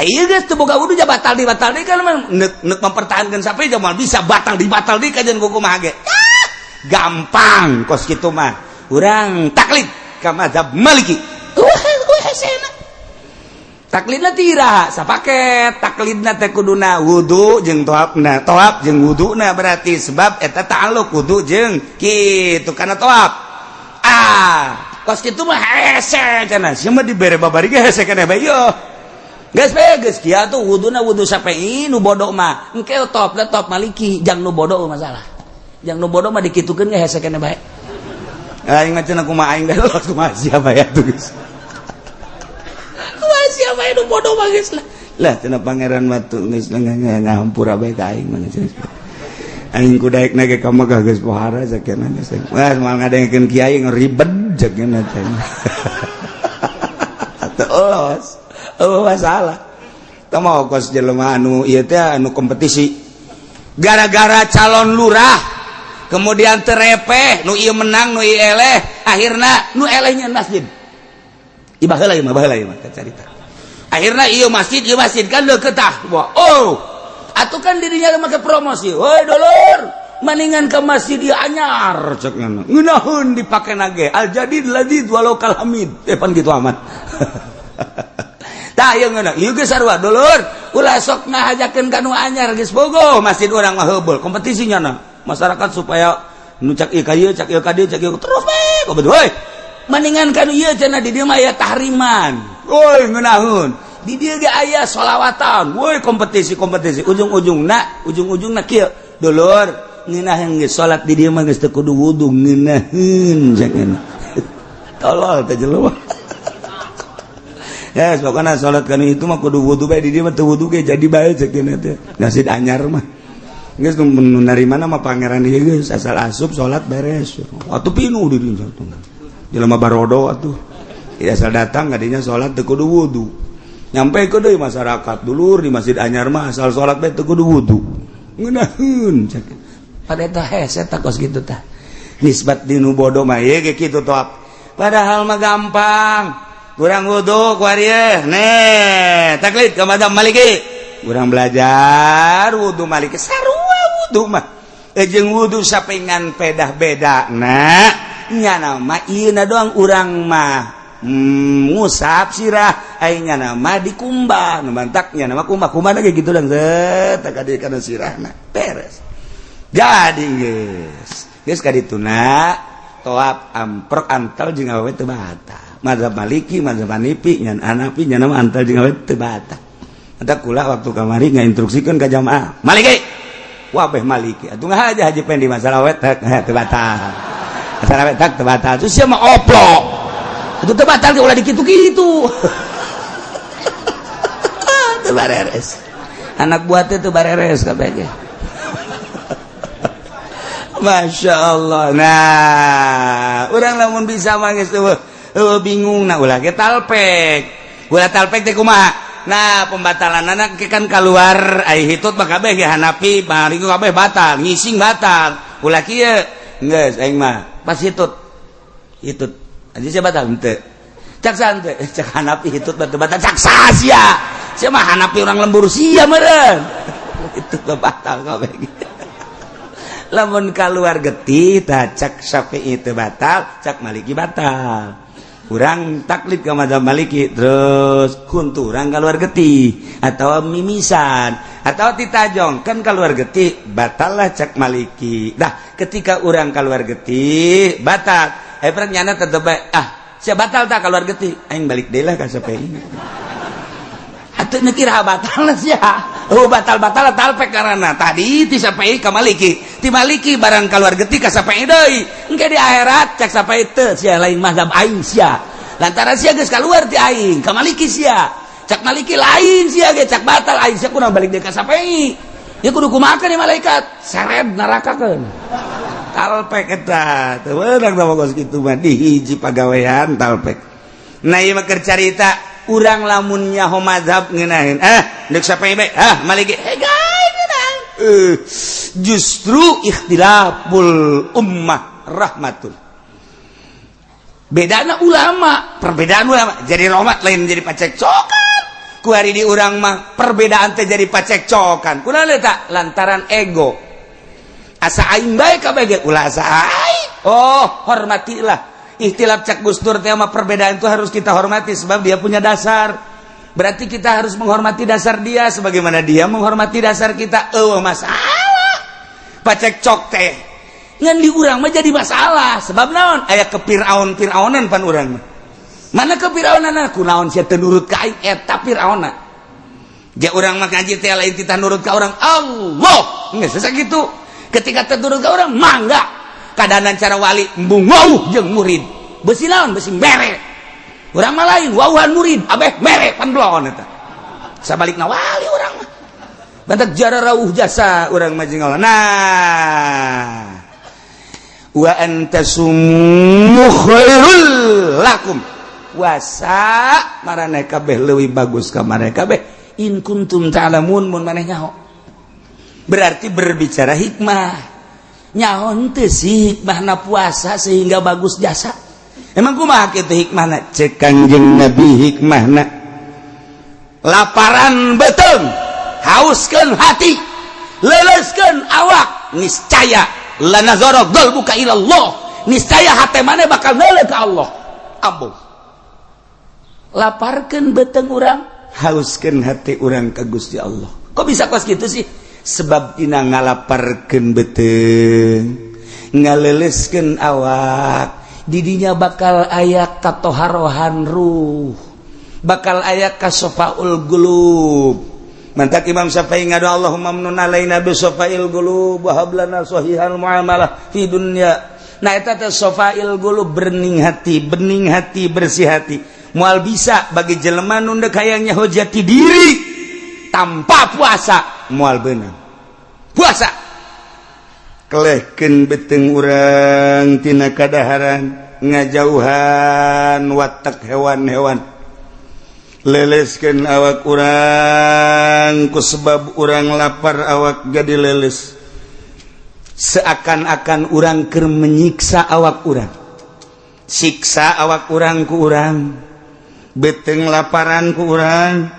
Ieu geus teu boga wudu ja batal deui kan neuk mempertahankan sampai moal bisa batal deui kajian kumaha ge. Gampang kos kitu mah. Urang taklid ka mazhab Maliki. Taklidna tira sapaket taklidna teh kuduna wudu jeung toapna, toap jeung wuduna berarti sebab eta ta'alluq wudu jeung kitu kana toap. Ah, kos kitu mah hese cenah. Sia mah dibere babari ge hese keneh bae yo. Geus bae geus kieu atuh wuduna wudu Syafi'i nu bodoh mah. Engke toapna toap Maliki jang nu bodoh masalah. Jang nu bodoh mah dikitukeun ge hese keneh bae. Aing mah cenah kumaha aing geus kumaha sia bae atuh geus. Siapa itu bodoh bagus lah lah cenah pangeran batu geus ngahampura bae ka aing mah aing kudaek na ge ka Mekah geus pohara sakeuna geus wah moal ngadengekeun kiai ngeribet sakeuna teh terus oh masalah teu mau kos jelema anu ieu teh anu kompetisi gara-gara calon lurah kemudian terepeh nu ieu menang nu ieu eleh akhirna nu elehnya masjid ibah heula ieu mah baheula ieu mah carita. Akhirnya iya masjid kan deket tah. Wah, oh, atuh kan dirinya make promosi. Woi dulur, maningan ke masjid ieu anyar cek ngana. Ngeunaheun dipake nage. Al jadid ladid walau kal hamid. Eh pan kitu amat. Tah ieu ngeunah. Ieu geus sarua dulur, ulah sok ngahajakeun ka nu anyar geus bogo masjid urang mah heubeul. Kompetisi nya masyarakat supaya nu cak ieu ka ieu, cak ieu ka dieu, cak ieu terus bae. Woi, maningan ka nu ieu cenah di dieu mah aya tahriman. Woi ngeunaheun di dieu ge aya sholawatan. Woi kompetisi-kompetisi ujung-ujungna ujung-ujungna kieu dulur ngeunaheun geus salat di dieu mah geus teu kudu wudu ngeunaheun cenah. Tolol teh jelema. Ya pokona salat kana itu mah kudu wudu bae di dieu mah teu wudu ge jadi bae cek teh. Masjid anyar mah. Geus nu narimana mah pangeran ieu geus asal asup salat beres. Atuh pinuh di dieu jelema barodo atuh. Asal datang kadinya sholat teu kudu wudu. Nyampe ke deui masyarakat dulur di masjid anyar mah asal sholat bae teu kudu wudu. Ngeunaheun cek. Pada eta hese tah kos kitu tah. Nisbat di nu bodoh mah ieu ge kitu toap. Padahal mah gampang. Kurang wudu ku ari nih taklid ka mazhab Maliki. Urang belajar wudu Maliki sarua wudu mah. Jeung wudu sapengan pedah beda na nyana mah ieu na doang urang mah. Ngusap sirah aing nama dikumbah nu mantaknya nama kumbah kumbah lagi gitu lang set tak adi kana sirahna beres jadi geus geus kadituna toap amprok antal jeung awewe teu batal mazhab Maliki mazhab Hanafi nyan Hanafi nya nama antal jeung awewe teu batal eta kula waktu kamari ngainstruksikeun ka jamaah Maliki wabeh Maliki atuh ngahaja Haji Pendi masalah awewe teu batal masalah awewe teu batal terus sia mah oplok itu teu batal ulah dikitu-kitu. Teu bareres. Anak buah teh teu bareres kabeh ge. Masya Allah. Nah, urang lamun bisa mah geus bingung nah ulah ge talpek. Ulah talpek teh kumaha? Nah, pembatalan anak kan keluar ai hitut mah kabeh ge Hanafi, Maliki kabeh batal, ngising batal. Ulah kieu geus aing mah pas hitut. Hitut. Aja siapa batal henteu. Cak sante, cak Hanafi hitut batu batal cak sia. Sia mah hanapi urang lembur sia meureun. Itu batal kabeh. Lamun keluar getih tah, cak Syafi'i itu batal, cak Maliki batal. Urang taklid ke mazhab Maliki, terus kuntu urang keluar getih atau mimisan atau titajong kan keluar getih, batal lah cak Maliki. Dah, ketika urang keluar getih batal, eh, perang nyana tetep bae. Ah, sia batal tak keluar getih, aing balik deui lah ka Syafi'i. Atuh kira batal sia. Oh, batal-batal talpek karena tadi ti Syafi'i ka Maliki, ti Maliki barang keluar getih ka Syafi'i deui. Engke di akhirat cak Syafi'i teu, sia lain mazhab aing sia, lantaran sia geus keluar ti aing ka Maliki sia. Cak Maliki lain sia ge, cak batal aing, sia kudu balik deui ka Syafi'i. Ya kudu kumaha nih, malaikat seret nerakakeun. Talpek eta teu meunang tah kos kitu mah, di hiji pagawean talpek. Nah, ieu mah keur carita urang lamun nyaho mazhab ngeunaheun, ah, deuk Syafi'i bae, ah, Maliki, eh, gae ngeunah. Justru ikhtilaful ummah rahmatun. Bedana ulama, perbedaan ulama jadi rahmat, lain jadi pacekcokan. Ku hari di urang mah perbedaan teh jadi pacekcokan. Kunaon tak? Lantaran ego, asa aing bae kabeh ge, ulah asa aing. Oh, hormatilah ikhtilaf. Cak Gus Dur tema, perbedaan itu harus kita hormati sebab dia punya dasar. Berarti kita harus menghormati dasar dia sebagaimana dia menghormati dasar kita. Oh, masalah pacekcok teh ngan di urang mah jadi masalah. Sebab naon? Aya ke Fir'aun Fir'aunan pan urang mah. Mana ke Fir'aunan? Kunaon sia teu nurut ka aing? Eta Fir'auna. Ja urang mah ngaji teh lain titah nurut ka orang, Allah. Geus sakitu. Ketika teu nurut ka orang, mangga kadanan cara wali embung wauh jeung murid. Besi naon? Besi mere. Urang mah lain, wauhan murid abeh mere, pan belon eta. Sabalikna wali urang mah. Bantak jara rauh jasa urang mah jeung Allah. Nah, wa antasumu khairul lakum, puasa maraneh kabeh leuwih bagus ka maraneh kabeh, in kuntum ta'lamun, mun maneh nyaho. Berarti berbicara hikmah, nyaho henteu sih hikmahna puasa sehingga bagus jasa? Emang kumaha kitu hikmahna? Cek Kangjeng Nabi, hikmahna laparan beuteung, hauskeun hati, leleskeun awak, niscaya lanazara qalbuka ilallah, niscaya hati maneh bakal neuleuh ka Allah. Ambo laparkeun beuteung urang, hauskeun hati urang ka Gusti Allah. Kok bisa kos gitu sih? Sebab dina ngalaparkeun beuteung, ngaleleskeun awak, didinya bakal aya katoharohan ruh, bakal aya kasofaul qulub. Mantak Imam Syafi'i ngadu, Allahumma amnun alaina bi sofail qulub wa hab lana sahihal muamalah fi dunya. Nah, eta teh sofail qulub, bening hati, bening hati, bersih hati. Moal bisa bagi jelema nu deuk hayang nyaho jati diri tanpa puasa, moal beunang. Puasa kelehkeun beuteung urang tina kadaharan, ngajauhan watak hewan-hewan, leleskeun awak urang. Ku sebab urang lapar, awak jadi leles, seakan-akan urang keur menyiksa awak urang, siksa awak urang ku urang, beuteung laparan ku urang,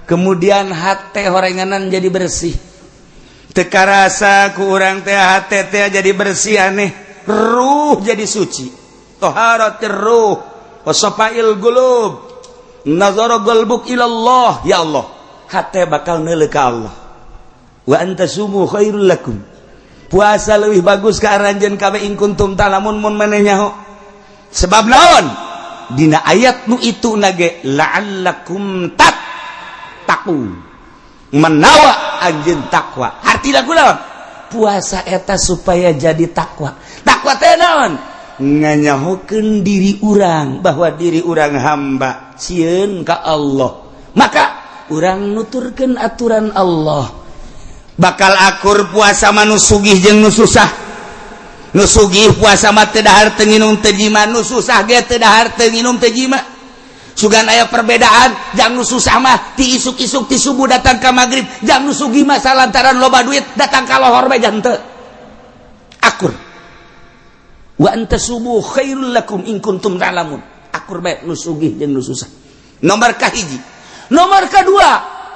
kemudian hate horenganan jadi bersih. Teu karasa ku urang teh hate teh jadi bersih, aneh, ruh jadi suci, toharatir ruh wa safail qulub, nazara qalbuk ilallah. Ya Allah, hate bakal neuleuh ka Allah. Wa antasumu khairul lakum, puasa lebih bagus ka aranjeun kabeh, in kuntum ta'lamun, mun maneh nyaho. Sebab naon? Dina ayat nu itu nage la'allakum tattaqun, menawa anjeun takwa. Hartina kunaon? Puasa eta supaya jadi takwa. Takwa teh naon? Nganyahokeun diri urang bahwa diri urang hamba, sieun ka Allah, maka urang nuturkeun aturan Allah. Bakal akur puasa mah nu sugih jeung nu susah. Nu sugih puasa mah teu dahar, teu nginum, teu jima. Nu susah ge teu dahar, teu nginum, teu jima. Sugan aya perbedaan, jang nu susah mah ti isuk-isuk, ti subuh datang ka maghrib, jang nu sugih mah salantaran loba duit datang ka lohor bae teu akur. Wa antasumu khairul lakum in kuntum ta'lamun. Akur bae nu sugih jeung nu susah. Nomor kahiji. Nomor kedua,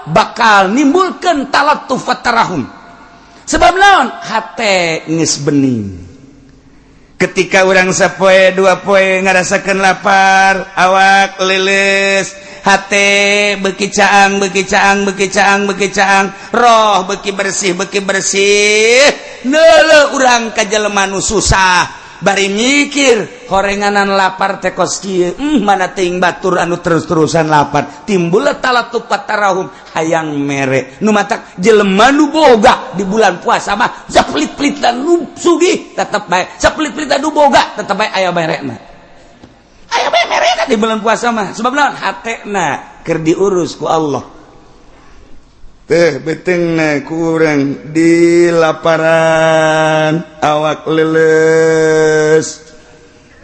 bakal nimbulkan talattuf tarahum. Sebab naon? Hate geus bening. Ketika urang sapoe dua poe ngarasakeun lapar, awak leuleus, hate beuki caang, beuki caang, beuki caang, beuki caang, roh beuki bersih, beuki bersih. Neuleuh urang ka jelema nu susah, bari mikir horenganan lapar teh kos kieu, mana teuing batur anu terus-terusan lapar. Timbul talattuf tarahum, hayang mere. Nu matak jelema nu boga di bulan puasa mah sapelit-pelit nu sugih tetep bae, sapelit-pelit nu boga tetep bae aya merena, aya bae merena di bulan puasa mah. Sebab naon? Hatena keur diurus ku Allah teh, beuteungna kurang di laparan, awak leuleus,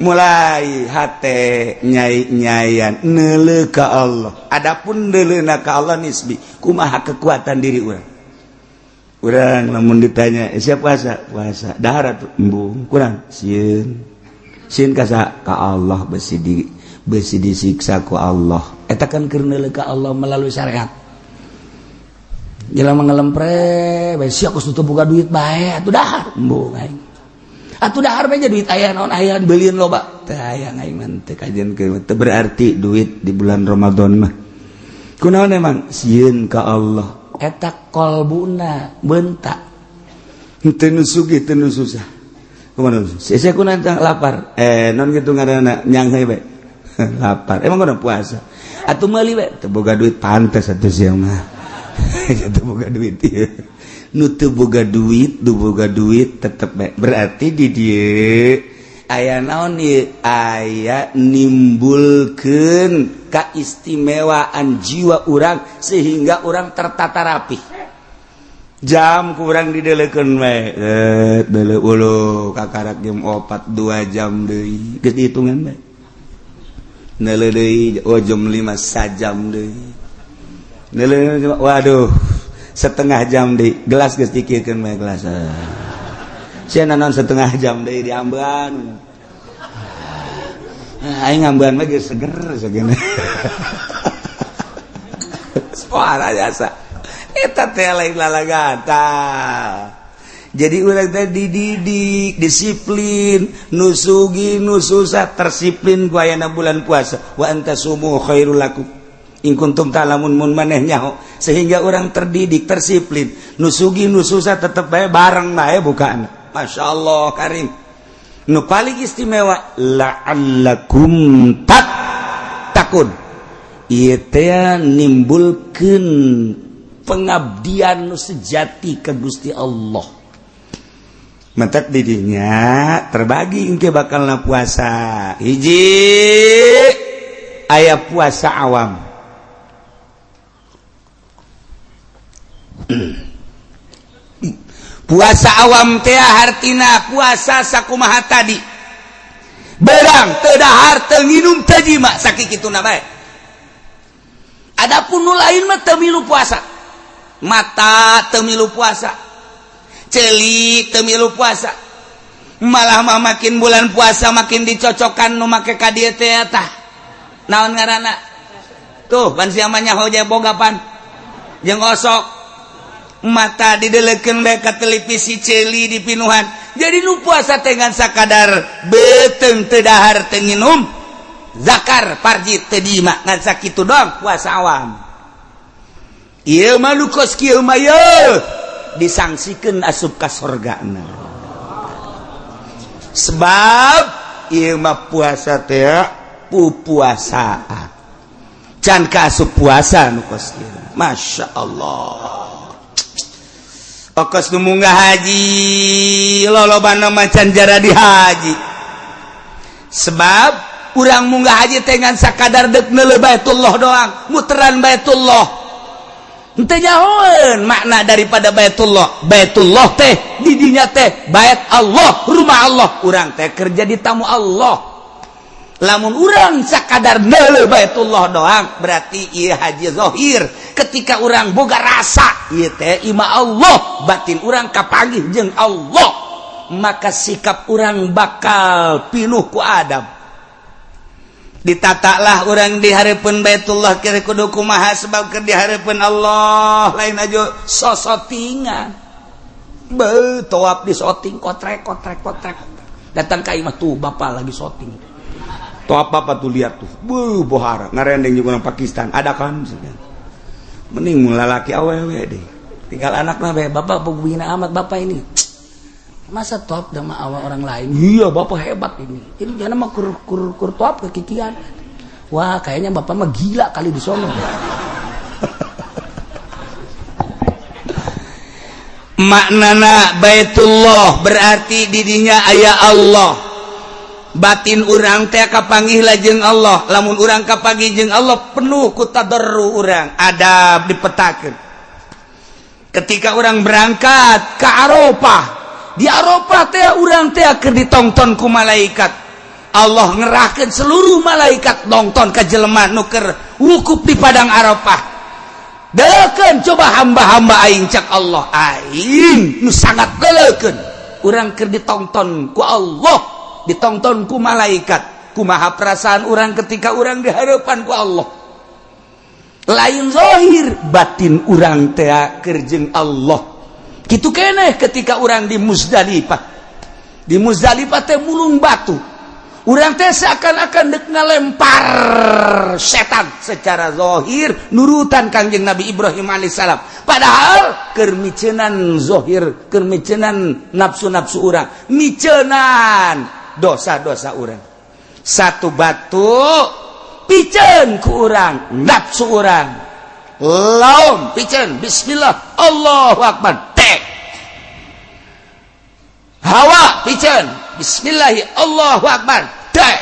mulai hate nyai-nyayan neuleuh ka Allah. Adapun neuleuhna ka Allah nisbi, kumaha kekuatan diri urang. Urang lamun ditanya, "Eh, siap puasa?" "Puasa." "Dahar atuh?" "Embung." "Kurang sieun." "Sieun ka saha?" "Ka Allah, besi disiksa ku Allah." Eta kan keur neuleuh ka Allah melalui syariat. Jelema ngelempre bae, sia kos teu boga duit bae atuh dahar. "Embung aing." "Atuh dahar bae, duit aya naon, aya beulieun loba." "Teu aya aing mah, teu kajian teu berarti duit di bulan Ramadan mah." "Kunaon emang?" "Sieun ka Allah." Eta kolbuna bentak, teu nu sugih, teu nu susah. Kumaha sia kunaon lapar, eh non kitu ngaranna, nyanghe bae lapar. "Emang kunaon puasa?" "Atuh meuli bae." "Teu boga duit." "Pantes atuh sia mah teu boga duit ieu. Nu teu boga duit, nu boga duit tetep bae. Berarti di dieu aya naon ieu? Aya nimbulkeun kaistimewaan jiwa urang sehingga urang tertata rapi. Jam kurang didelekeun we, eh deuleu ulu kakarak jam 4, 2 jam deui, geus dihitungan bae. Neuleuh deui, oh, jam 5, sajam deui. Neuleuh, waduh, setengah jam deui. Gelas geus dikirkeun bae gelas. Sia naon setengah jam deui diambean? Aing ngambean mah geus seger segene. Suara jasa eta teh lain lalagata. Jadi urang teh dididik disiplin, nu sugih nu susah tersiplin ku ayana bulan puasa. Wa an tasumu khairul lakum in kuntum ta'lamun, mun maneh nyaho. Sehingga orang terdidik tersiplin, nu sugih nu susah tetep bae bareng bae bukaan. Masya Allah karim. Nu paling istimewa, la'allakum tattaqun. Ieu teh nimbulkeun pengabdian nu sejati ke Gusti Allah. Mentek didinya terbagi engke bakal puasa. Hiji, aya puasa awam. Puasa awam teh hartina puasa sakumaha tadi, berang teu dahar, teu nginum, teu jima, sakituna bae. Adapun nu lain mah teu milu puasa, mata teu milu puasa, ceuli teu milu puasa. Malah mah makin bulan puasa makin dicocokkan nu make ka dieu teh. Tah, naon ngaranna tuh pan sia mah nyaho boga pan jeung osok. Mata didelekeun bae ka televisi, ceuli dipinuhan. Jadi nu puasa teh ngan sakadar beuteung teu dahar, teu nginum, zakar parji teu jima, ngan sakitu doang puasa awam. Ieu mah nu kos kieu mah ye disangsikan asup ka sorgana, sebab ieu mah puasa teh pupuasaan, can ka asup puasa nu kos kieu. Masya Allah, okos nu munggah haji lolobana macan jara di haji, sebab urang munggah haji teh ngan sakadar dek neuleuh Baitullah doang, muteran Baitullah. Henteu nyahoeun makna daripada Baitullah. Baitullah teh didinya teh bait Allah, rumah Allah. Urang teh kerja di tamu Allah. Lamun urang sakadar neuleuh Baitullah doang, berarti ieu haji zahir. Ketika urang boga rasa ieu teh imah Allah, batin urang kapanggih jeung Allah, maka sikap urang bakal pinuh ku adab. Ditatalah urang di hareupeun Baitullah kira kudu kumaha, sebab keur di hareupeun Allah, lain aja sosotingan. Be toap di soting, kotrek kotrek kotrek. Datang ka imah tuh, bapak lagi soting. Toap bapak tuh, lihat tuh. Bu bohara ngarendeng juga orang Pakistan ada kan. Mending lalaki awewe deh. Tinggal anak mah, bapak begini amat, bapak ini. Masa top sama awal orang lain? Iya, bapak hebat ini. Ini jangan mah kur kur kur top kekikian. Wah, kayaknya bapak mah gila kali di sono. Maknana Baitullah berarti didinya aya Allah. Batin urang teh kapanggih lajeng Allah. Lamun urang kapanggih jeung Allah, penuh ku tadarru, urang adab dipetakeun. Ketika orang berangkat ke Arafah, di Arafah teh urang teh keur ditonton ku malaikat. Allah ngerahkeun seluruh malaikat nonton ka jelema nu keur wukuf di padang Arafah. Delekeun coba hamba-hamba aing, cak Allah, aing nu sangat delekeun. Urang keur ditonton ku Allah, ditonton ku malaikat, kumaha perasaan urang ketika urang di hadapan ku Allah? Lain zahir, batin urang teh keur jeung Allah. Kitu keneh ketika urang di Muzdalifah. Di Muzdalifah teh mulung batu, urang teh seakan-akan dek ngalempar setan. Secara zahir nurutan Kangjeng Nabi Ibrahim alaihissalam, padahal keur miceunan zahir, keur miceunan nafsu-nafsu urang, miceunan dosa-dosa urang. Satu batu piceun ku urang nafsu urang, laum piceun, bismillah Allahu akbar, tek. Hawa piceun, bismillahi Allahu akbar, tek.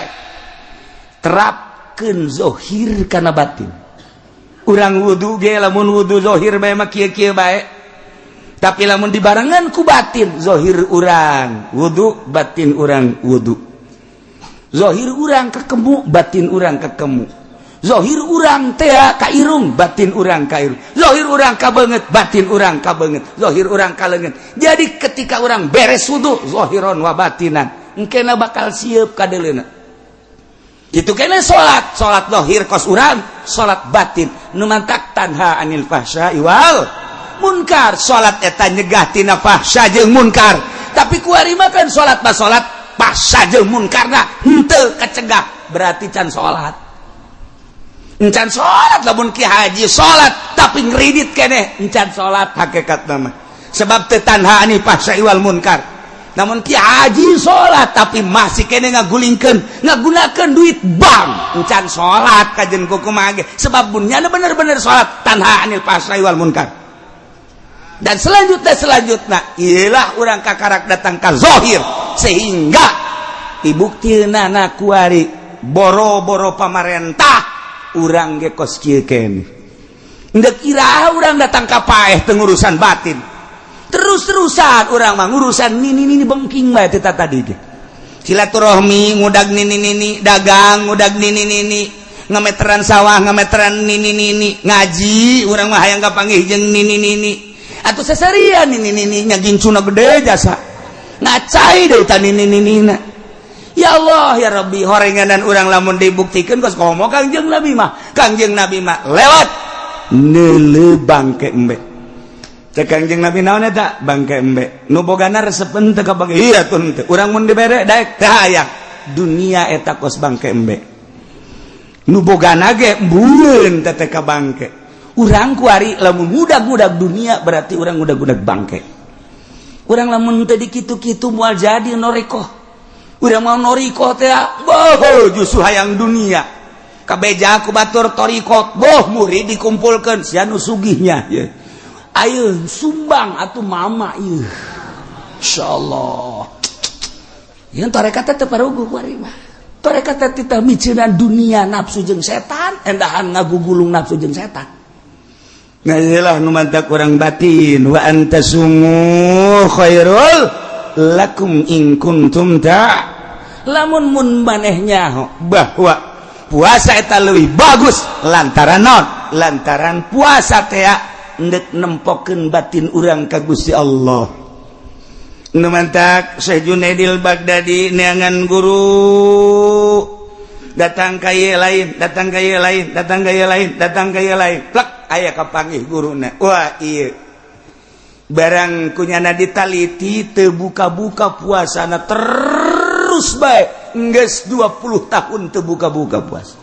Terapkeun zohir kana batin. Urang wudu ge, lamun wudu zohir bae mah kieu-kieu bae, tapi lamun dibarengan ku batin, zohir urang wudu, batin urang wudu. Zohir urang kekemu, batin urang kekemu. Zohir urang teh ka irung, batin urang ka irung. Zohir urang ka beungeut, batin urang ka beungeut. Zohir urang ka leungeun. Jadi ketika urang beres wudu, zohiron wa batinan, engkena bakal siap kadeleuna. Itu kena salat, salat zohir kos urang, salat batin nu mantak tanha anil fahsya wal munkar. Salat eta nyegah tina fahsya jeung munkar, tapi kuari mah kan salat mah salat, fahsya jeung munkarna henteu kecegah, berarti can salat, encan salat. Lamun ki haji salat tapi ngeridit keneh, encan salat hakikat nama, sebab teu tanha anil fahsya wal munkar. Namun ki haji salat tapi masih keneh ngagulingkeun, ngagunakeun duit bank, encan salat kajen kumaha ge, sebab bunyana bener-bener salat tanha anil fahsya wal munkar. Dan selanjutnya, selanjutnya ialah urang kakarak datang ke zohir, sehingga dibukti na kuari boro-boro pamarentah, urang ge kos kieu keneh. Ndek iraha urang datang ka paeh teu ngurusan batin? Terus-terusan urang mah ngurusan nini nini bengking bae teh tadi ge. Silaturahmi ngudag nini nini, dagang ngudag nini nini, ngameteran sawah ngameteran nini nini, ngaji urang mah hayang kapanggih jeung nini nini atau seserian nini nini nya, gincuna gede jasa ngacai deui ta nini nini. Ya Allah ya Rabbi, horenganan urang lamun dibuktikan kos komo Kangjeng Nabi mah. Kangjeng Nabi mah lewat neuleu bangke embe. Cek Kangjeng Nabi, naon eta bangke embe? Nu bogana resepen teu ka bangke? Iya tuh, henteu. Urang mun dibere daek teh hayang. Dunia eta kos bangke embe, nu bogana ge embueun teh ka bangke. Urang kuari lamun ngudag-ngudag dunia, berarti urang ngudag-ngudag bangke. Urang lamun teu dikitu-kitu moal jadi norikoh. Urang mau norikoh teh boh justru hayang dunia. Kabeja ku batur torikot, boh murid dikumpulkeun, sia nu sugihnya ye. Ayo sumbang atuh mama ieu. Insyaallah yang tarekat teh teu paruguh kuari mah. Tarekat teh tita miceunan dunia, nafsu jeung setan, endahan ngagugulung nafsu jeung setan. Nah, iyalah nu mantak urang batin. Wa antasumu khairul lakum in kuntum ta lamun mun manehnya bahwa puasa eta leuwih bagus, lantaran non lantaran puasa teh ndek nempokeun batin urang ka Gusti Allah. Nu mantak Syekh Junaidil Baghdadi neangan guru. Datang ka ieu lain, datang ka ieu lain, datang ka ieu lain, datang ka ieu lain. Plek aya kapanggih guruna. Wah, ieu barang kunyana ditaliti teu buka-buka puasana terus bae. Geus 20 tahun teu buka-buka puasa.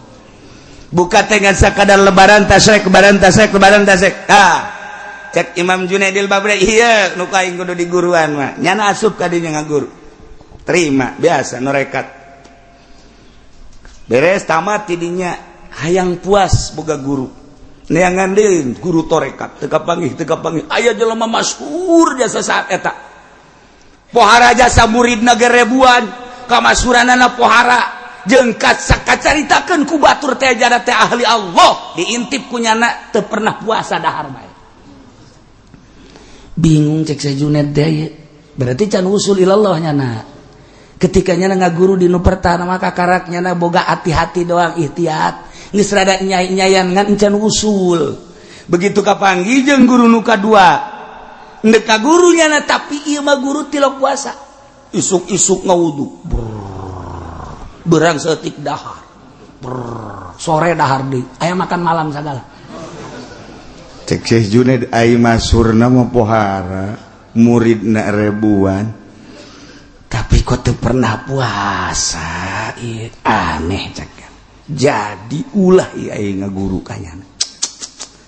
Buka teh ngan sakadar lebaran tasrek, lebaran tasrek, lebaran tasrek. Ah, cek Imam Junaidil Baghdadi, iya nu aing kudu diguruan mah. Nyana asup ka dinya ngaguru. Terima biasa norekat. Beres tamat tidinya hayang puas boga guru. Neangan deui guru torekat teu kapanggih, teu kapanggih. Aya jelema masyhur jasa saat eta. Pohara jasa muridna ge ribuan, kamasuranana pohara jeung kacaritakeun ku batur teh jada teh ahli Allah, diintip ku nyana teu pernah puasa dahar bae. Bingung cek Syekh Junaid teh, berarti can usul ilallah nyana. Ketika nyana ngaguru di nu pertama maka karak nyana boga hati-hati doang ikhtiat, geus rada nyai-nyayan ngan can usul. Begitu kapanggih jeung guru nu kadua, ndek ka guru nyana tapi ieu mah guru tilok puasa. Isuk-isuk ngawudu. Berang setik dahar. Brrr, sore dahar deui. Aya makan malam sagala. Cek Syekh Junaid ai masurna mah pohara, muridna ribuan. Tapi kok teu pernah puasa, ieu aneh cek. Jadi ulah ieu aing ngaguru ka nyana.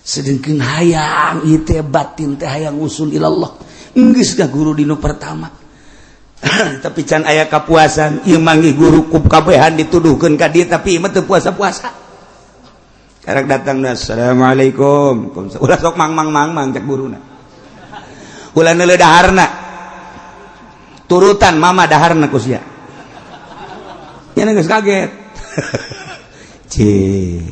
Sedengkeun hayang ieu teh batin teh hayang usul ilallah. Geus ngaguru dinu pertama. Tapi can aya kapuasan, ieu manggih guru ku kabehan dituduhkeun ka dieu tapi ieu mah teu puasa-puasa. Karak datang, assalamualaikum. Ulah sok mang mang mang mang cek guruna. Ulah neuleuh daharna. Turutan mama daharna ku sia. Nya geus kaget. Cih.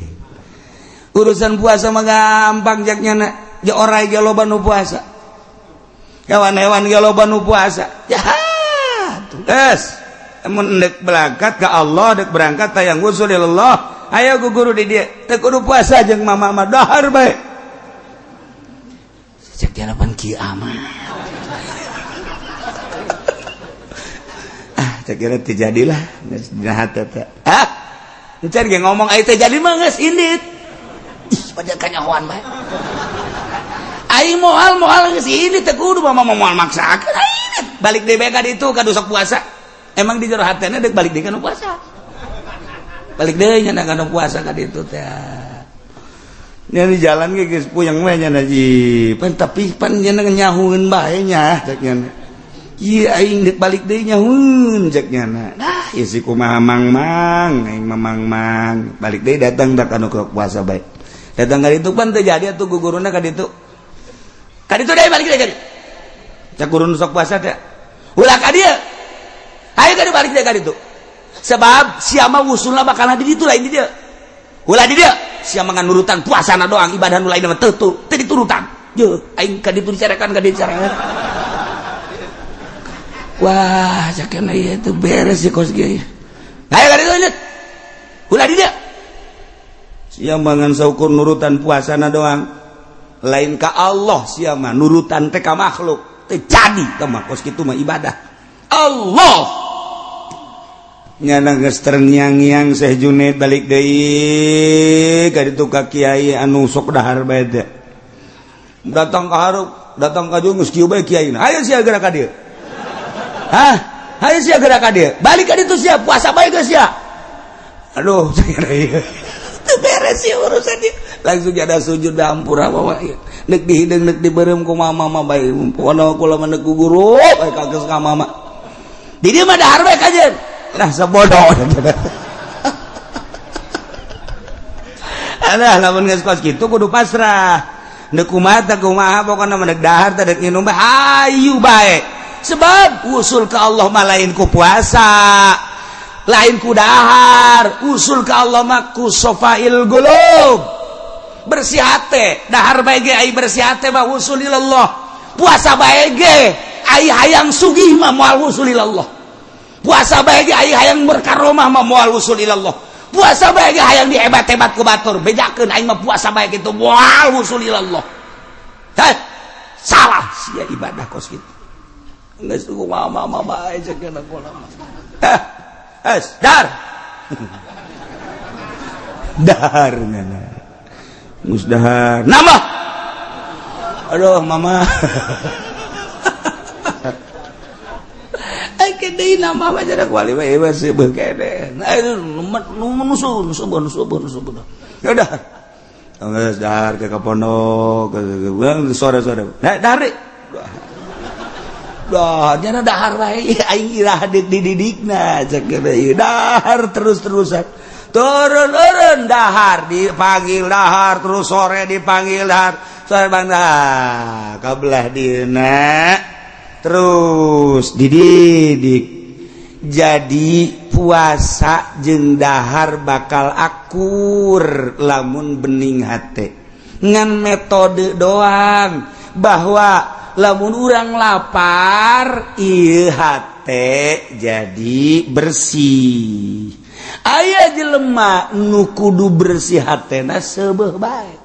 Urusan puasa mah gampang cek nyana. Ja orai ge loba nu puasa. Hewan-hewan ge loba nu puasa. Ya Geus, mun deuk berangkat ke Allah, deuk berangkat hayang usul ilallah, ayo ku guru di dieu. Teu kudu puasa jeung mama mah dahar bae. Cek dia lapan kieu amat. Ah, cek kira teu jadilah geus dina hate teh. Ah, encan ge ngomong ai teu jadi mah geus indit. Ih, pada kanyahoan bae. Aing moal moal geus indit teu kudu mama moal maksakeun aing. Balik deui bae ka ditu ka sok puasa. Emang di jero hatena deuk balik deui ka nu puasa. Balik deui nya ka nu puasa ka ditu teh. Nya di jalan ge geus puyeng we nya ji. Pan tapi pan nya nyahueun bae nya cek nya. Ieu aing deuk balik deui nyahueun cek nya. Nah, ieu si kumaha mang-mang, aing mah mang-mang. Balik deui datang da ka nu puasa bae. Datang ka ditu pan teu jadi atuh guguruna ka ditu. Ka ditu deui balik deui ka ditu. Cek guru nu sok puasa teh. Ulah ka dieu. Ayo ka balik deui ka ditu. Sebab sia mah wusulna bakal di ditu lain di dieu. Ulah di dieu. Sia mah ngan nurutan puasana doang, ibadah nu lain mah teu teu diturutan. Yeuh, aing ka ditu dicarekan ka dieu dicarekan. Wah, cakena ieu teu beres sih kos ge. Ayo ka ditu lanjut. Ulah di dieu. Sia mah ngan saukur nurutan puasana doang. Lain ka Allah sia mah nurutan teh ka makhluk. Teu jadi teh mah kos kitu mah ibadah. Allah nyana geus terngiang-ngiang Syekh Junaid balik deui ka ditu ka kiai anu sok dahar bae teh. Datang ka hareup, datang ka dieu geus kieu bae kiaina. Hayu sia geura ka dieu. Hah? Hayu sia geura ka dieu. Balik ka ditu sia, puasa bae geus sia. Aduh, saya Teu beres sih urusan ieu. Langsung ada sujud hampura bawa ieu. Nek dihideung nek dibeureum ku mama mah bae. Pokona kula mah nek ku guru bae kageus ka mama. Di dieu mah dahar bae kajeun. Lah sebodoh. Alah lamun geus kos kitu kudu pasrah. Neuk kumaha teh kumaha pokona mah nek dahar teh dek nginum bae hayu bae. Sebab usul ke Allah mah lain ku puasa, lain ku dahar, usul ke Allah mah ku sofail gulub. Bersih hate, dahar bae ge ai bersih hate mah usul ilallah. Puasa bae ge ai hayang sugih mah moal usul ilallah. Puasa bae ge ai hayang berkaromah mah moal usul ilallah. Puasa bae ge hayang dihebat-hebat ku batur, bejakeun aing mah puasa bae kitu moal usul ilallah. Heh, salah sia ibadah kos kitu. Geus kumaha mama bae cek kana kula mah. Heh, es dar. Dahar geus dahar, nambah. Aduh, mama. Deui nambah mah jarak wali mah ieu seubeuh keneh. Aduh, nusun subur subur subur. Ya udah. Geus dahar ke pondok, sore-sore. Nah, dahar. Dah, nyana dahar bae aing irah dididikna cek ieu dahar terus-terusan. Turun-turun dahar dipanggil dahar terus, sore dipanggil dahar. Sore bang dah kabelah dina terus dididik. Jadi puasa jeung dahar bakal akur lamun bening hate, ngan metode doang bahwa lamun urang lapar ieu hate jadi bersih. Aya jelema nu kudu bersih hatena seubeuh bae,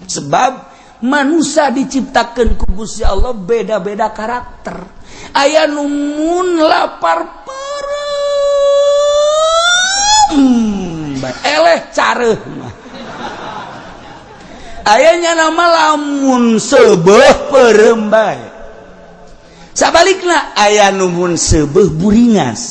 sebab manusia diciptakan ku Gusti Allah beda-beda karakter. Aya nu mun lapar peureum bae, eleh careuh mah. Aya nama lamun seubeuh peureum bae. Sabalikna aya nu mun seubeuh buringas,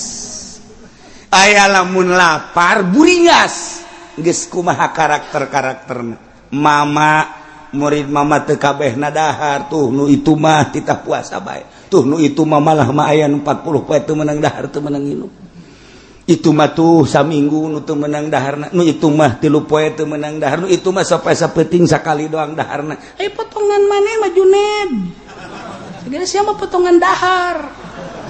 aya lamun lapar buringas. Geus kumaha karakter-karakterna. Mama murid mama teu kabehna dahar tuh, nu itu mah titah puasa bae tuh, nu itu mah malah mah aya nu 40 poe teu meunang dahar, teu meunang nginum. Itu mah tuh saminggu nu teu meunang daharna, nu itu mah 3 poe teu meunang dahar, nu itu mah sampai sapeuting sakali doang daharna. Ayo potongan maneh mah Juned, segala siapa potongan dahar,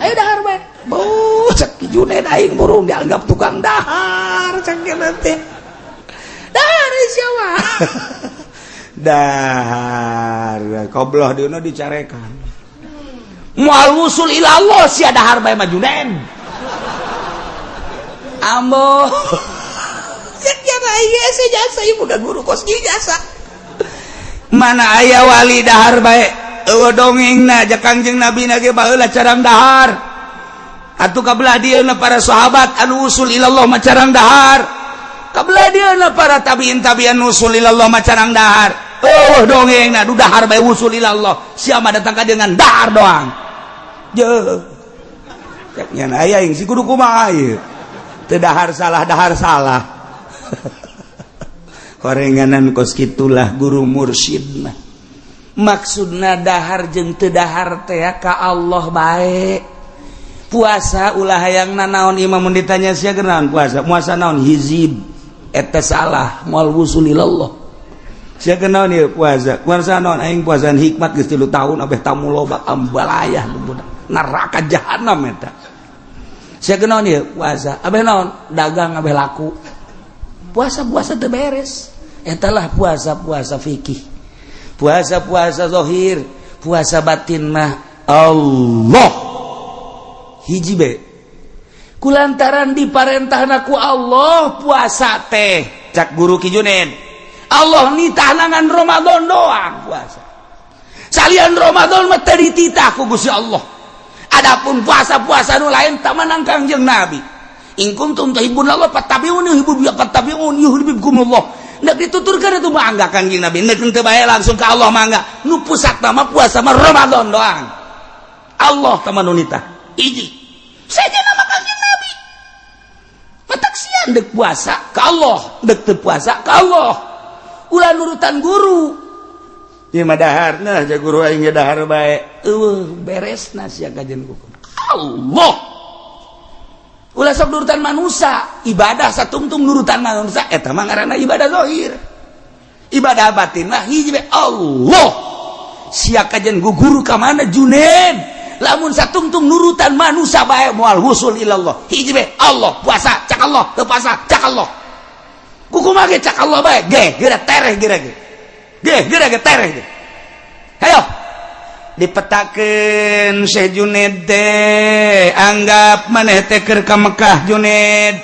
ayo dahar bae. Beuh, cek Juned, aing burung dianggap tukang dahar. Cek teh dahar siapa dahar kobloh dieuna dicarekan moal wusul ilallah sia dahar bae mah Junen. Ambo cek aya jasa ieu boga guru kos kieu jasa. Mana aya wali dahar bae? Eueuh dongengna ja. Kangjeng Nabi na ge baheula carang dahar atuh. Kabelah dieuna para sahabat anu wusul ilallah mah carang dahar. Kabelah dieuna para tabiin tabiin wusul ilallah mah carang dahar. Oh, dongeng nah dahar bae wusul ilallah. Siapa datang ka dengan dahar doang je. Cek nya aya yang si kudu kumaha ieu? Teu dahar salah, dahar salah. Korenganan kos kitulah guru mursyid mah. Maksudna dahar jeung teu dahar teh ka Allah bae. Puasa ulah hayang nanaon imam mun ditanya sia naon puasa, puasa naon hizib, eta salah, moal wusul ilallah. Sia naon ieu puasa, puasa naon? Aing puasaan hikmat geus 3 tahun abeh tamu loba. Ambalayah budak neraka jahanam eta. Sia naon ieu puasa, abeh naon dagang abeh laku. Puasa puasa teu beres. Eta lah puasa puasa fikih, puasa puasa zahir. Puasa batin mah Allah hiji be, kulantaran diparentahna ku Allah puasa teh. Cak guru Ki Junen, Allah nitah ngan Ramadan doang puasa. Salian Ramadan mah teu dititah ku Gusti Allah. Adapun puasa-puasa nu lain tak menang Kangjeng Nabi. In kuntum tuhibbunallah fattabi'uni yuhibbu fattabi'un yuhibbukumullah. Nek dituturkeun itu mangga Kangjeng Nabi, nek teu bae langsung ke Allah mangga. Nu pusat mah puasa mah Ramadan doang. Allah teman nitah hiji saja nama Kangjeng Nabi. Matak sian dek puasa ke Allah, dek teu puasa ke Allah, ulah nurutan guru. Ieu mah dahar, nah ja guru aing ge dahar bae. Eueuh beresna sia kajian hukum Allah. Ulah sok nurutan manusia. Ibadah satungtung nurutan manusia eta mah ngaranna ibadah zahir. Ibadah batin mah hiji bae, Allah. Sia kajian guru ka mana Junen? Lamun satungtung nurutan manusia bae moal wusul ilallah. Hiji bae, Allah. Puasa cak Allah, teu puasa cak Allah, kumaha ge cak Allah bae. Ge geura tereh, geura ge ge geura ge tereh ge. Hayo dipetakeun Syekh Juned teh. Anggap maneh teh keur ka Mekah, Juned.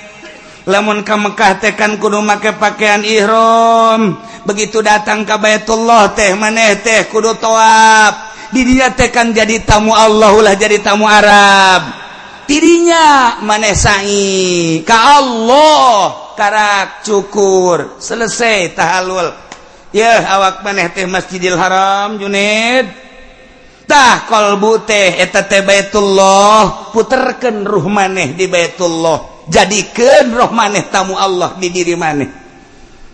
Lamun ka Mekah teh kan kudu make pakaian ihram. Begitu datang ka Baitullah teh maneh teh kudu tawaf. Di dinya teh kan jadi tamu Allah, ulah jadi tamu Arab. Tidinya maneh sa'i ka Allah. Karak cukur, selesai tahalul ya. Awak maneh teh Masjidil Haram, Junid. Tah, kolbu teh eta teh Baitullah. Puterkeun ruh maneh di Baitullah, jadikeun roh maneh tamu Allah di diri maneh.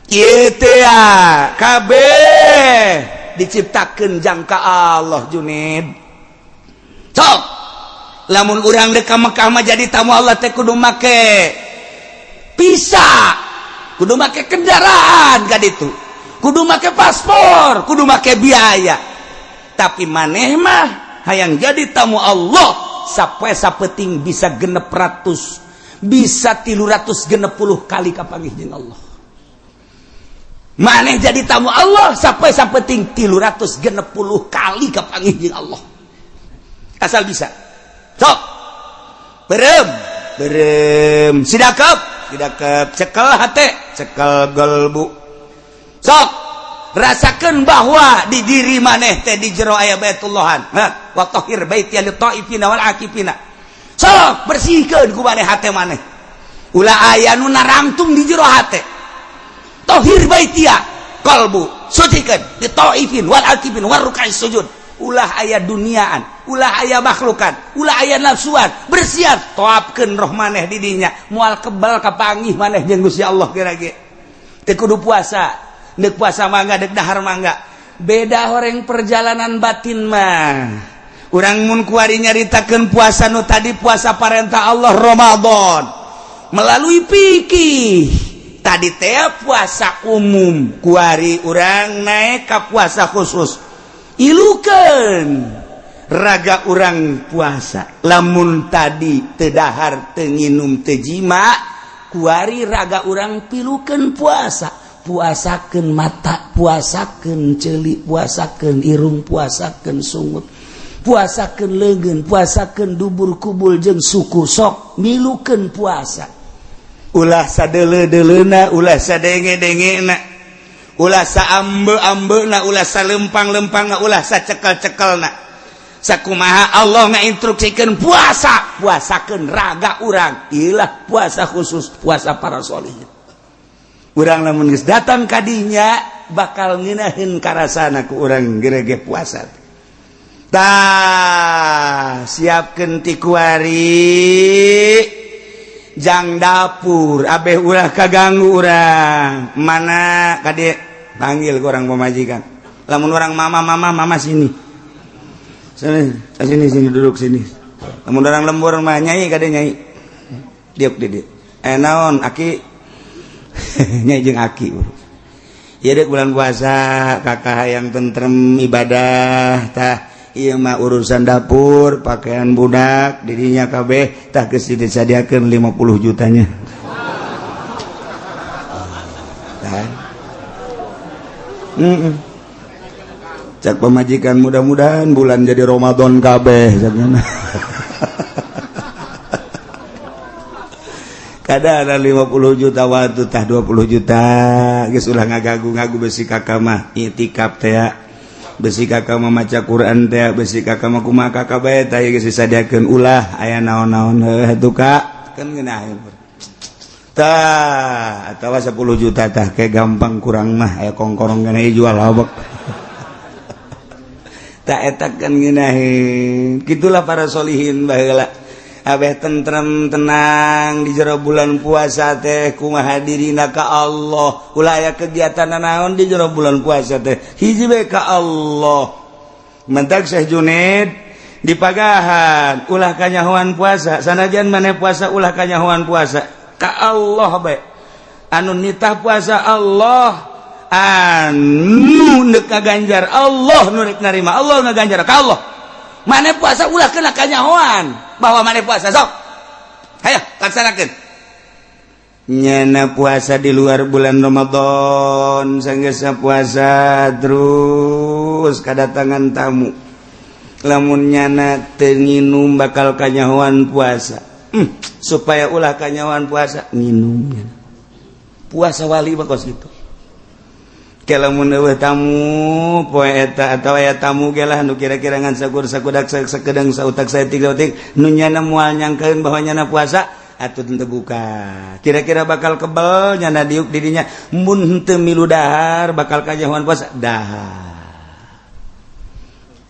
Ieu teh ya, kabeh diciptakeun jangka Allah, Junid. Sok lamun urang dek ka Mekah mah, jadi tamu Allah teh kudu make visa, kudu make kendaraan ka ditu, kudu make paspor, kudu make biaya. Tapi maneh mah hayang jadi tamu Allah, sapoe sapeting bisa 600, bisa 360 kali kapanggih jeung Allah. Maneh jadi tamu Allah sampai sapeting 360 kali kapanggih jeung Allah, asal bisa. Sok berem berem, sidakep sidakep, cekel hate, cekel golbu. Sok rasakan bahwa di diri maneh teh di jero aya Baitullahan. Ha, wa tahhir baiti lit taifina wal akifina. Sok bersihkeun ku maneh hate maneh, ulah aya nu narangtung di jero hate. Tohir baitia, kalbu sucikan di taifin wal akifin war rukai sujud. Ulah aya duniaan, ulah aya makhlukan, ulah aya nafsuan. Bersiap, toapkeun roh maneh di dinya, moal kebal kapanggih maneh jeung Gusti Allah. Kira-kira teu kudu puasa. Dek puasa mangga, dek dahar mangga. Beda horeng perjalanan batin mah. Urang mun kuari nyaritakeun puasa nu tadi, puasa parentah Allah Ramadan melalui fikih tadi teh puasa umum, kuari urang naik ka puasa khusus. Ilukeun raga urang puasa. Lamun tadi teu dahar, teu nginum, teu jima, kuari raga urang pilukeun puasa. Puasakeun mata, puasakeun ceuli, puasakeun irung, puasakeun sungut, puasakeun leungeun, puasakeun dubur, kubul jeung suku. Sok milukeun puasa, ulah sadeuleu-deuleuna, ulah sadenge-dengena, ulah saambe-ambena, ulah salempang-lempangna, ulah sacekel-cekelna. Sakumaha Allah ngainstruksikeun puasa, puasakeun raga urang. Ilah puasa khusus, puasa para sholihin. Urang lamun geus datang kadinya bakal ngeunaheun karasana ku urang gerege puasa. Tah, siapkeun ti kuari jang dapur abeh ulah kaganggu urang. Mana kade, panggil ke orang pemajikan. Lamun orang mama, mama, mama, sini sini sini sini, duduk sini. Lamun orang lembur mah, nyai, kade nyai, diuk di dieu. Eh, naon aki? Nyai jeung aki ya. Dek bulan puasa, kakak yang tentrem ibadah. Tah, ieu mah urusan dapur, pakaian budak dirinya kabeh. Tah, geus disadiakeun 50 jutanya. Tah. Cak pemajikan, mudah-mudahan bulan jadi Ramadan kabeh caknya. Kada ada 50 juta waktu. Tah, 20 juta geus, ulah ngagagu ngagu. Besi kakak mah itikaf teh ya. Besi kakak mah maca Quran teh, besi kakak mah kumaha kakak bae. Tah, geus disadiakeun, ulah aya naon-naon. Heuh tuh, Kak, kan ngeunaheun. Tah, atawa 10 juta. Tah, kayak gampang kurang mah aya kongkorong kana jual abek. Tak eta kan ngeunaheun. Gitulah para solihin baheula, abeh tentrem, tenang di jero bulan puasa teh. Kumaha dirina ka Allah, ulah aya kegiatan naon di jero bulan puasa teh, hiji bae ka Allah. Mentak Syekh Junaid dipagahan ulah kanyahoan puasa. Sanajan maneh puasa, ulah kanyahoan puasa, ka Allah bae. Anu nitah puasa Allah, anu neuk ngaganjar Allah, nu rek narima Allah, ngaganjar ka Allah. Maneh puasa ulah kena kanyahoan bahwa maneh puasa. Sok hayo laksanakeun. Nyana puasa di luar bulan Ramadan, sanggeusna puasa terus kedatangan tamu, lamun nyana teu nginum bakal kanyahoan puasa. Supaya ulah kanyahoan puasa, nginum nyana. Puasa wali mah kos gitu. Lamun eueuh tamu poe eta atawa aya tamu ge lah nu kira-kira ngan sakur sakudak sakedang sautak saeutik sautik nu nyana moal nyangkeun bahwa nyana puasa. Atuh teu buka, kira-kira bakal kebel nyana diuk dirinya mun henteu milu dahar, bakal kanyahoan puasa dahar.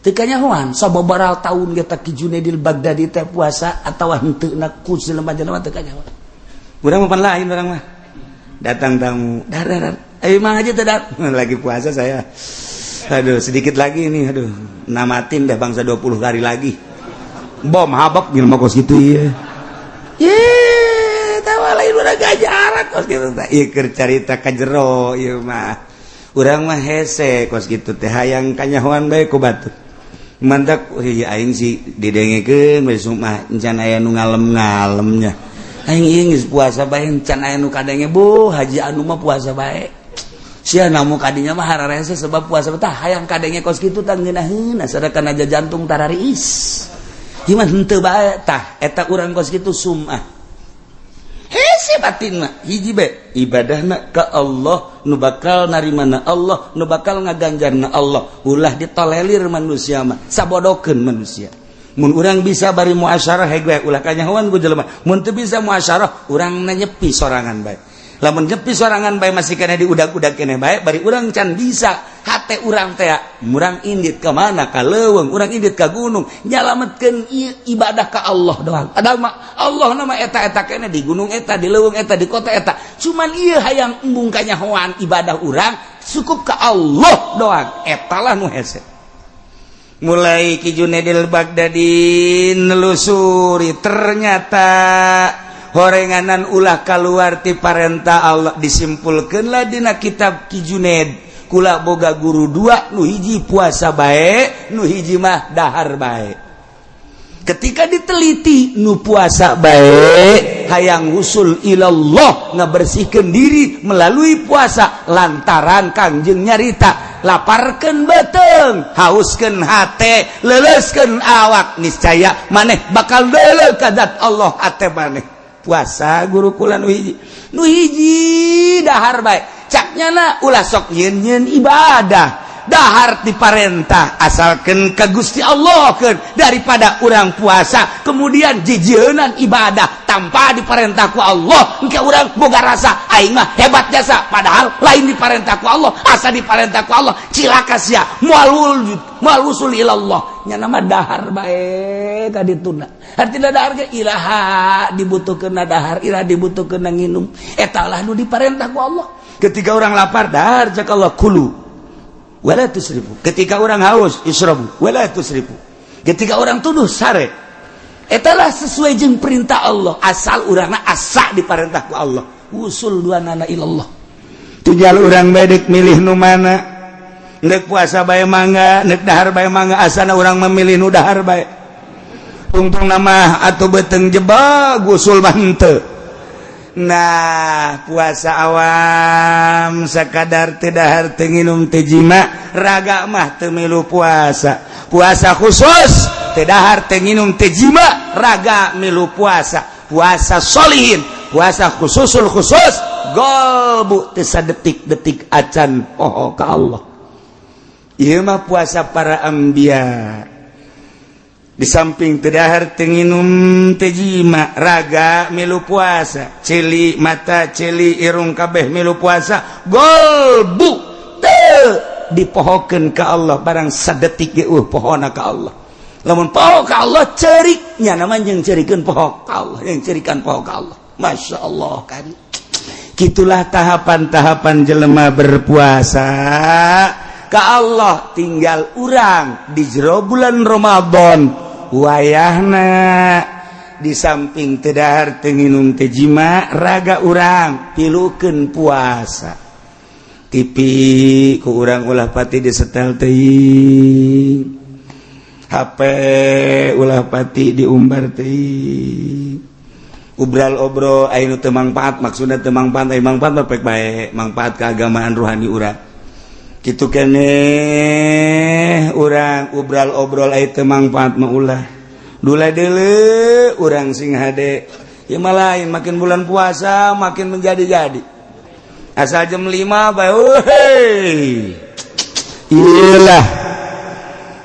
Teu kanyahoan sababaraha tahun ge Ki Junaidil Baghdadi teh puasa atawa henteu na ku jelema-jelema teu kanyahoan. Urang mah pan lain, urang mah datang tamu, "Dar, dar, ayo mang aja teh dar, lagi puasa saya. Aduh, sedikit lagi ini, aduh, namatin dah bangsa 20 hari lagi." Bom habak mah kos gitu, iya. Ye, tawa lain urang gajaran kos kitu teh. Ieu keur carita ka jero ieu mah. Urang mah hese kos kitu teh, hayang kanyahoan bae ku batur. Mantak ieu aing sih didengekeun we mah encan aya nu ngalem-ngalemnya. Aing ieu geus puasa bae encan aya nu kadenge, bu haji anu mah puasa bae. Sia namu kadinya mah hararese sebab puasa tah hayang kadenge kos kitu tah ngeunaheun sadakan aja jantung tarariis. Gimana henteu bae tah eta urang kos kitu sumah. Hese batin mah hiji bae ibadahna ka Allah, nu bakal narimana Allah, nu bakal ngaganjarna Allah. Ulah ditolelir manusia mah, sabodokeun manusia. Mun urang bisa bari muasyarah hege ulah kanyahoan ku jelema. Mun teu bisa muasyarah, urang nyepi sorangan bae. Lamun nyepi sorangan bae masih kena diudag-udag keneh bae, bari urang can bisa hate urang teh murang indit ka mana, ka leuweung, urang indit ka gunung, nyalametkeun ibadah ka Allah doang. Padahal mah Allah nama eta-eta keneh di gunung eta, di leuweung eta, di kota eta. Cuman ieu hayang embung kanyahoan ibadah urang cukup ka Allah doang. Eta lah nu hese. Mulai Ki Junaidil Baghdadi nelusuri, ternyata horenganan ulah keluar ti parentah Allah. Disimpulkanlah dina kitab Ki Junaid, kula boga guru dua, nu hiji puasa bae, nu hiji mah dahar bae. Ketika diteliti, nu puasa bae hayang usul ilallah, ngabersihkan diri melalui puasa, lantaran Kangjeng nyarita laparkan beuteung, hauskan hate, leleskan awak, niscaya maneh bakal deuleu ka zat Allah hate maneh. Puasa guru kula nu hiji, nu hiji dahar bae. Caknya na ulah sok nyeun ibadah, dahar diparentah asalkan ke Gusti Allah kan, daripada orang puasa kemudian jijienan ibadah tanpa diperintah ku Allah, engke urang boga rasa aing mah hebat jasa, padahal lain diperintah ku Allah. Asa diperintah ku Allah cilaka sia, moal wujud, moal usul ilallah. Nya nama dahar bae ka dituna, artina dahar ge ilaha dibutuhkeun dahar, ilaha dibutuhkeun nginum, eta lah nu diperintah ku Allah. Ketika orang lapar, dahar, cak Allah, kulu wala tusrifu. Ketika orang haus, isrobu wala tusrifu. Ketika orang tuduh, sare. Etalah sesuai jeung perintah Allah, asal urangna asa diperintah ku Allah, usul dua nana ilallah. Tinggal urang bedek milih nu mana, nek puasa bae mangga, nek dahar bae mangga, asana urang memilih nu dahar bae. Tungtung nama atau beuteung jebak usul mah henteu. Nah, puasa awam sekadar teu dahar, teu nginum, teu jima, raga mah teu milu puasa. Puasa khusus teu dahar, teu nginum, teu jima, raga milu puasa. Puasa solihin, puasa khususul khusus, golbu teu sadetik-detik acan poho ka Allah. Ieu mah puasa para anbiya. Di samping teu dahar, teu nginum, teu jima, raga milu puasa, celi mata, celi irung, kabeh milu puasa, golbu teu dipohokeun ka Allah barang sadetik ge pohona ka Allah. Lamun poho ka Allah ceriknya namanya yang cerikeun poho ka Allah, yang cerikan poho ka Allah. Masya Allah kan, gitulah tahapan-tahapan jelema berpuasa ke Allah. Tinggal urang di jero bulan Ramadan wayahna, di samping teu dahar, teu nginum, teu jima, raga urang pilukeun puasa. TV ku urang ulah pati disetel teuing, HP ulah pati diumbar teuing, ubral obrol aya nu teu mangpaat. Maksudna teu mangpaat, aya mangpaat mah pek bae, mangpaat keagamaan ruhani urang kitu keneh. Urang ubral obrol aya teu mangpaat mah ulah dula deuleu urang sing hade. Ya mah lain, makin bulan puasa makin menjadi-jadi, asal jam 5 bae hei iyalah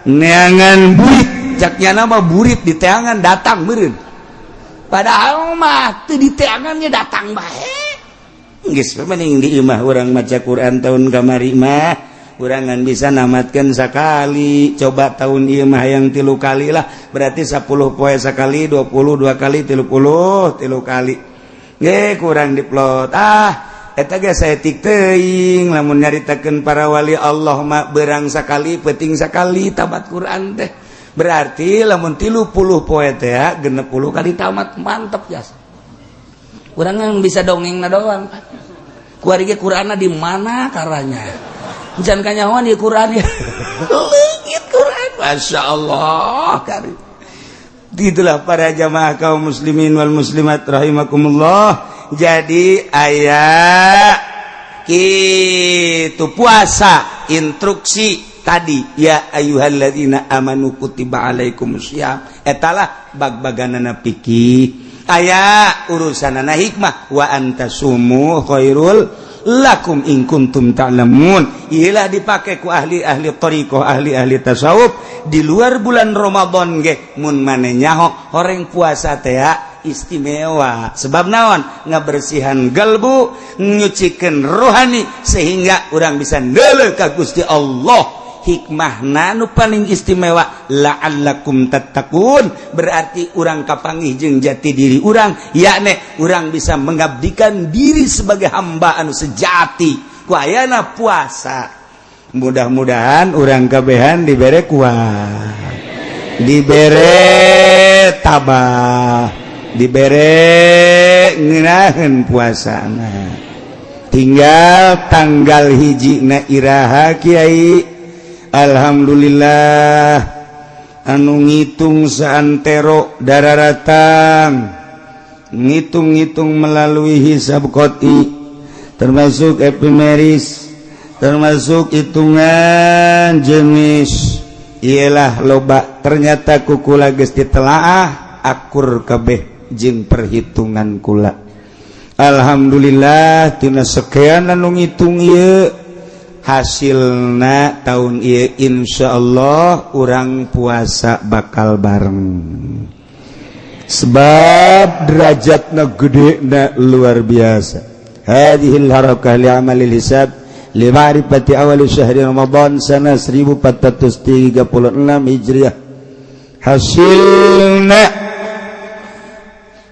neangan burit, caknya nama burit di teangan datang meureun. Padahal mah teu diteangannya datang bae. Geus mending di imah urang maca Quran. Tahun kamari mah urang ngan bisa namatkan sekali. Coba tahun ieu mah yang 3 kali lah, berarti 10 poe sekali, 22 kali, 33 kali ge kurang diplot. Ah, eta ge saeutik teuing lamun nyaritakeun para wali Allah mah berang sekali, peuting sekali tamat Quran teh. Berarti lamun 30 poe teh 60 kali tamat. Mantep jas. Urang yang bisa dongeng na doang. Kuari ge Qur'anna di mana karanya? Jangan kanyahoan di Quran ya. Leungit Quran. Masya Allah. Kari. Itulah para jamaah kaum muslimin wal muslimat rahimakumullah. Jadi aya itu puasa instruksi tadi, ya ayyuhalladzina amanu kutiba alaikumusiyam, etalah bag-baganana fikih. Aya urusanana hikmah, wa antasumu khairul lakum in kuntum ta'lamun. Iyalah dipake ku ahli-ahli thariqah, ahli-ahli tasawuf di luar bulan Ramadan ge. Mun mane nyaho horeng puasa teh istimewa, sebab naon? Ngabersihan galbu, nyucikeun rohani, sehingga urang bisa neuleuh ka Gusti Allah. Hikmahna nu paling istimewa, la'allakum tattaqun, berarti urang kapanggih jeung jati diri urang, yakni urang bisa mengabdikan diri sebagai hamba anu sejati ku ayana puasa. Mudah-mudahan urang kabehan dibere kuat, dibere tabah, dibere ngeunaheun puasana. Tinggal tanggal 1 na iraha, Kiai? Alhamdulillah, anu ngitung saantero dararatang, ngitung-ngitung melalui hisab qot'i, termasuk epimeris, termasuk hitungan jenis ialah loba. Ternyata ku kula geus ditelaah, akur kabeh jeung perhitungan kula. Alhamdulillah, tina sekian anu ngitung ieu hasilna, tahun ieu Insya Allah urang puasa bakal bareng, sebab derajatna gede na luar biasa. Hadhil harakah li amalil hisab li ma'rifati awal syahri Ramadan sana 1436 Hijriah, hasilna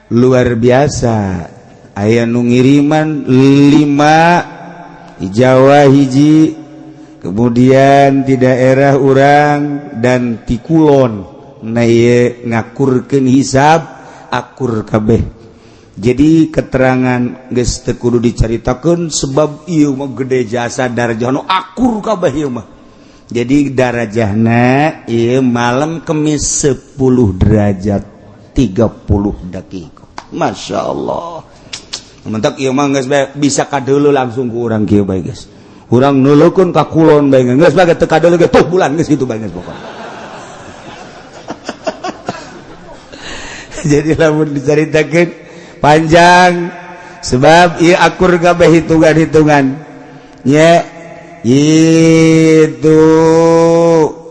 luar biasa. Aya nu ngiriman 5 di Jawa hiji, kemudian di daerah urang dan ti kulon. Nah, ngakurkeun hisab akur kabeh. Jadi keterangan geus teu kudu dicaritakeun, sebab ieu mah gede jasa darajah nu akur kabeh ieu mah. Jadi darajahna ieu malam Kemis 10 derajat 30 detik. Masya Allah. Mentak ieu mah geus bisa kadeuleu langsung ku urang kieu bae geus. Urang neuleukeun ka kulon bae geus bae teu kadeuleu ge tuh bulan geus kitu bae geus pokona. Jadi lamun dicaritakeun panjang, sebab ieu akur kabeh hitungan-hitungan nya. Itu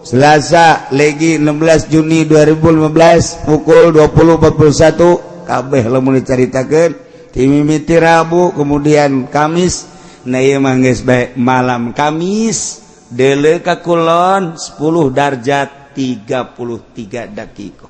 Selasa legi 16 Juni 2015 pukul 20.41 kabeh lamun dicaritakeun timimiti Rabu, kemudian Kamis. Nah, ieu mah geus bae malam Kamis deuleu ka kulon 10 derajat 33 dakika.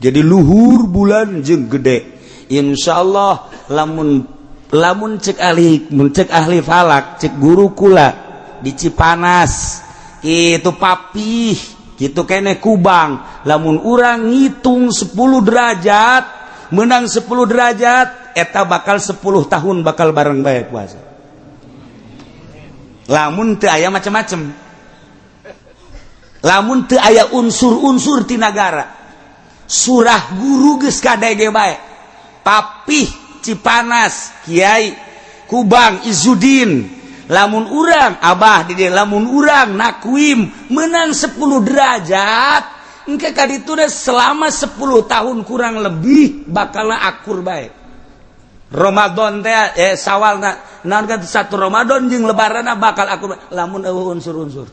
Jadi luhur bulan jeung gede. Insyaallah lamun lamun cek ahli, mun cek ahli falak, cek guru kula di Cipanas itu, Papih gitu kene, Kubang, lamun urang ngitung 10 derajat menang 10 derajat, eta bakal 10 tahun bakal bareng bae puasa, lamun teu aya macam-macam, lamun teu aya unsur-unsur ti nagara. Surah guru geus kadege bae, Papih, Cipanas, Kiai Kubang Izudin, lamun urang Abah di dieu, lamun urang nakwim menang 10 derajat engke ka ditu selama 10 tahun kurang lebih bakal akur bae Ramadan teh, Sawal na naon kan satu Ramadan jeung Lebaran bakal akur lamun eueuh unsur-unsur.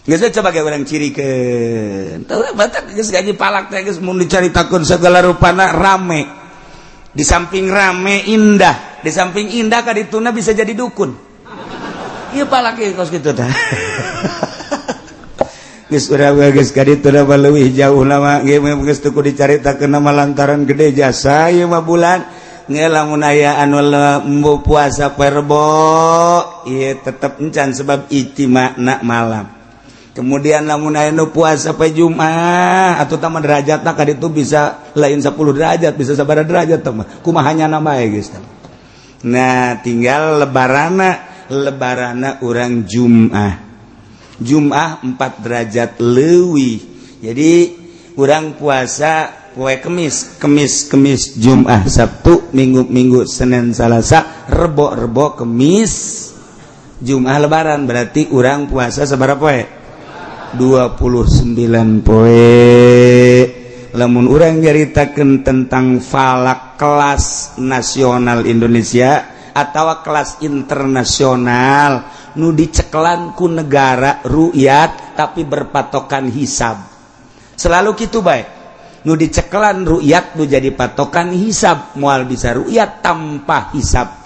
Geus coba ge urang cirikeun. Teu batak geus gaji palak teh geus mun dicaritakeun segala rupana rame. Di samping rame indah, di samping indah kadituna bisa jadi dukun. Ieu palak ieu kos kitu tah. Geus urang geus kadituna mah leuwih jauh lama ge geus teu kudu dicaritakeun nama lantaran gede jasa ieu mah bulan. Nge lamun aya anu embo puasa Rebo ieu tetep encan sebab ijtima'na malam. Kemudian lamun aya nu puasa poe Jumat atau tama derajatna ka ditu bisa lain 10 derajat, bisa sabaraha derajat teh mah. Kumaha nyana bae geus tah. Nah, tinggal lebarana, lebarana urang Jumat. Jumat 4 derajat leuwih. Jadi urang puasa poe Kemis, Kemis, Kemis, Jumat, Sabtu, Minggu, Minggu, Senin, Salasa, Rebo, Rebo, Kemis, Jumat lebaran. Berarti urang puasa sabaraha poe? 29 poe. Lamun urang nyaritakeun tentang falak kelas nasional Indonesia atau kelas internasional nu dicekelan ku negara rukyat tapi berpatokan hisab, selalu gitu baik. Nu dicekelan rukyat nu jadi patokan hisab, moal bisa rukyat tanpa hisab.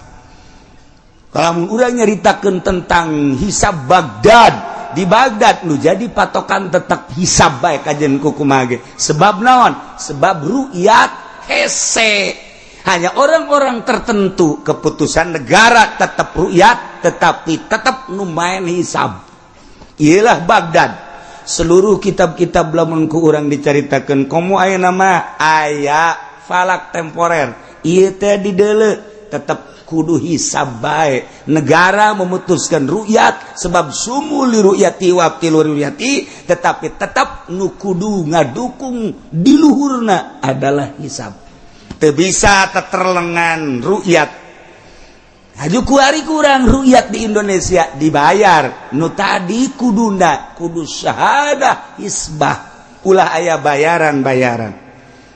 Kalau urang nyaritakeun tentang hisab Baghdad, di Baghdad nu jadi patokan tetap hisab bae kajen kukumaha ge. Sebab naon? Sebab rukyat hese hanya orang-orang tertentu, keputusan negara tetap rukyat tetapi tetap nu main hisab. Iyalah Baghdad, seluruh kitab-kitab lamun ku urang dicaritakeun komo aya nama aya falak temporer ieu teh dideuleu tetap kudu hisab bae. Negara memutuskan rukyat sebab sumu li rukyati wa tilu rukyati, tetapi tetap nu kudu ngadukung di luhurna adalah hisab. Teu bisa teterlengan rukyat. Haju kuari kurang rukyat di Indonesia dibayar nu tadi kuduna kudu syahadah hisbah, ulah aya bayaran-bayaran.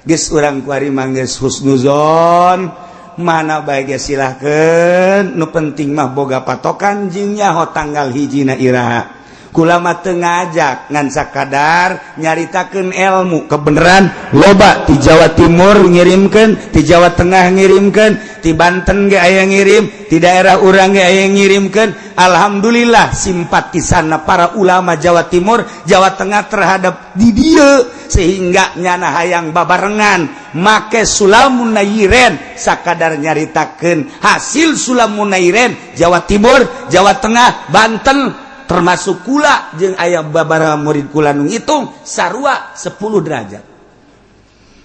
Geus urang kuari mah geus husnuzon mana bae ge silahkeun, nu penting mah boga patokan jeung nyaho tanggal hijina iraha. Kula mah teu ngajak, ngan sakadar nyaritakeun ilmu kebenaran. Loba di Jawa Timur ngirimkeun, di Jawa Tengah ngirimkeun, di Banten ge aya ngirim, di daerah urang ge aya ngirimkeun. Alhamdulillah simpatisanna para ulama Jawa Timur, Jawa Tengah terhadap di dieu sehingga nyana hayang babarengan make sulamun nayiren. Sakadar nyaritakeun hasil sulamun nayiren Jawa Timur, Jawa Tengah, Banten, termasuk kula jeung aya babaraha murid kula nu ngitung sarua 10 derajat.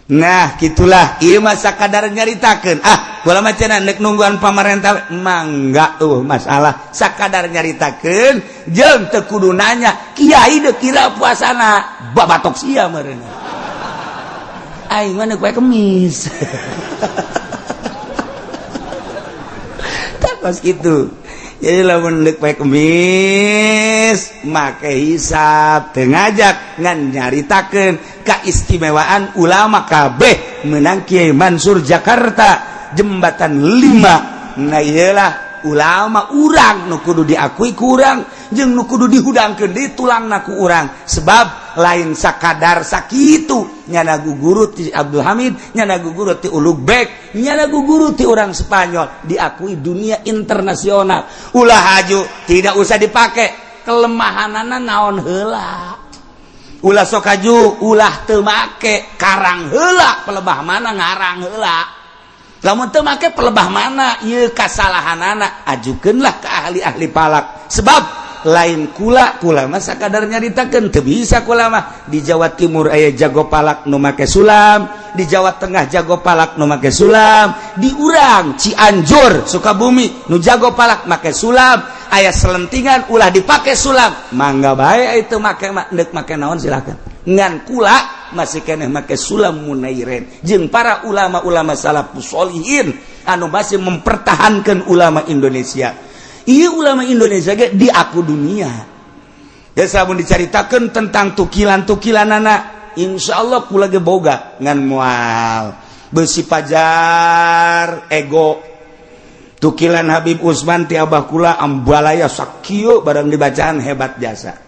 Nah, gitulah ieu mah sakadar nyaritakeun. Ah, kula mah cenah nek nungguan pamarentah mangga tuh masalah, sakadar nyaritakeun jeung teu kudu nanya kiai deuk kira puasana babatok sia meureun. Aing mah poe Kemis. Tak kos kitu. Jadi lamun deuk poe Kemis make hisab, teu ngajak ngan nyaritakeun keistimewaan ulama kabeh menang Kiai Mansur Jakarta jembatan 5. Nah, iyalah ulama urang nu kudu diakui kurang jeung nu kudu dihudangkeun di tulangna ku urang, sebab lain sakadar sakitu nyana guguru ti Abdul Hamid, nyana guguru ti Ulugbek, nyana guguru ti orang Spanyol, diakui dunia internasional. Ulah haju tidak usah dipakai kelemahanana naon heula, ulah sok haju ulah teu make karang heula pelebah mana ngarang heula. Lamun teu make pelebah mana ieu kasalahanana ajukeunlah ke ahli-ahli palak, sebab lain kula, kula mah sakadar nyaritakeun teu bisa. Kula mah di Jawa Timur aya jago palak nu make sulam, di Jawa Tengah jago palak nu make sulam, di urang Cianjur Sukabumi nu jago palak make sulam. Aya selentingan ulah dipake sulam mangga bae, itu make deuk make naon silakan, ngan kula masih keneh make sulam munairen jeung para ulama-ulama salafus solihin anu masih mempertahankan ulama Indonesia. Iya, ulama Indonesia ge diaku dunia. Ya, lamun dicaritakeun tentang tukilan-tukilan anak, insya Allah kula ge boga, ngan moal besi pajar ego. Tukilan Habib Usman ti abah kula ambalaya sakieu barang dibacaan hebat jasa.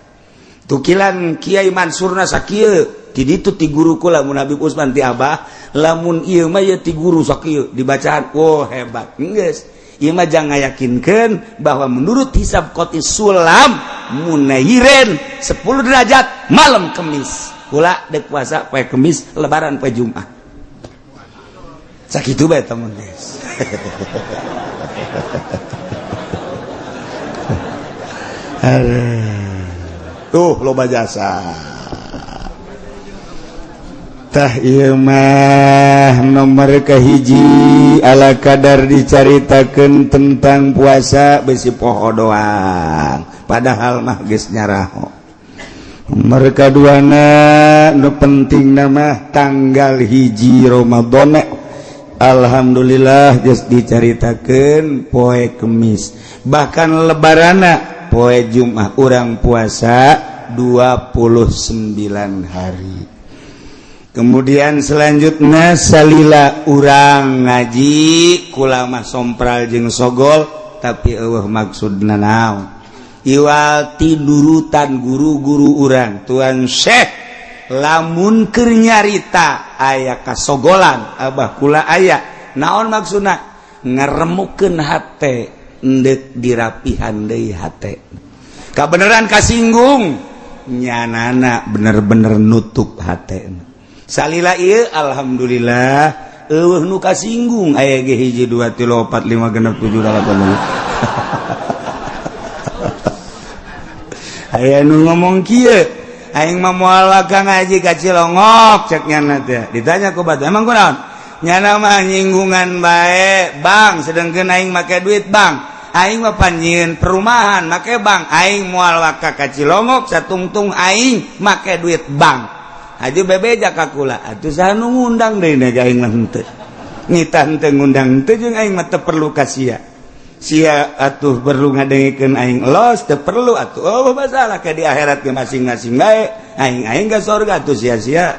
Tukilan Kiai Mansurna sakieu ti ditu ti guru kula mun Habib Usman ti Abah, lamun ieu mah ieu ti guru sakieu dibacaan, oh hebat. Geus ieu mah jangan ngayakinkeun bahwa menurut hisab qoti sulam munayiren 10 derajat malam Kemis. Kula dek puasa poe Kemis, lebaran poe Jumat. Sakitu bae temen geus. Tuh loba jasa. Tah ieu mah nomor kahiji ala kadar dicaritakeun tentang puasa besi poho doang, padahal mah geus nyaraho. Nomor kaduana nu penting nama tanggal 1 Ramadan, alhamdulillah geus dicaritakeun poe Kemis, bahkan lebarana poe Jumat, urang puasa 29 hari. Kemudian selanjutnya salila urang ngaji kula mah sompral jeung sogol, tapi eueuh maksudna naon, iwal tidurutan guru-guru urang Tuan Syekh lamun keur nyarita aya kasogolan abah kula aya naon maksudna, ngaremukeun hate endek dirapihan deui hate. Kabeneran kasinggung nyanana bener-bener nutup hate. Salila ieu alhamdulillah eueuh nu kasinggung aya ge 1 2 3 4 5 6 7 8. Aya nu ngomong kieu, aing mah moal waka ngaji ka Cilongok cek nyana teh. Ditanya ku batur, emang kunaon? Nyana mah nyinggungan bae, Bang, sedengkeun aing make duit, Bang. Aing mah panjieun perumahan make bank, aing moal waka ka Cilongok satungtung aing make duit bank. Haji bebeja ka kula, atuh saha nu ngundang deui na aing mah henteu. Nitah henteu ngundang henteu jeung aing mah teu perlu ka sia. Sia atuh perlu ngadengekeun aing los teu perlu atuh. Oh masalah ka di akhirat ge masing-masing bae. Aing aing ka surga atuh sia-sia.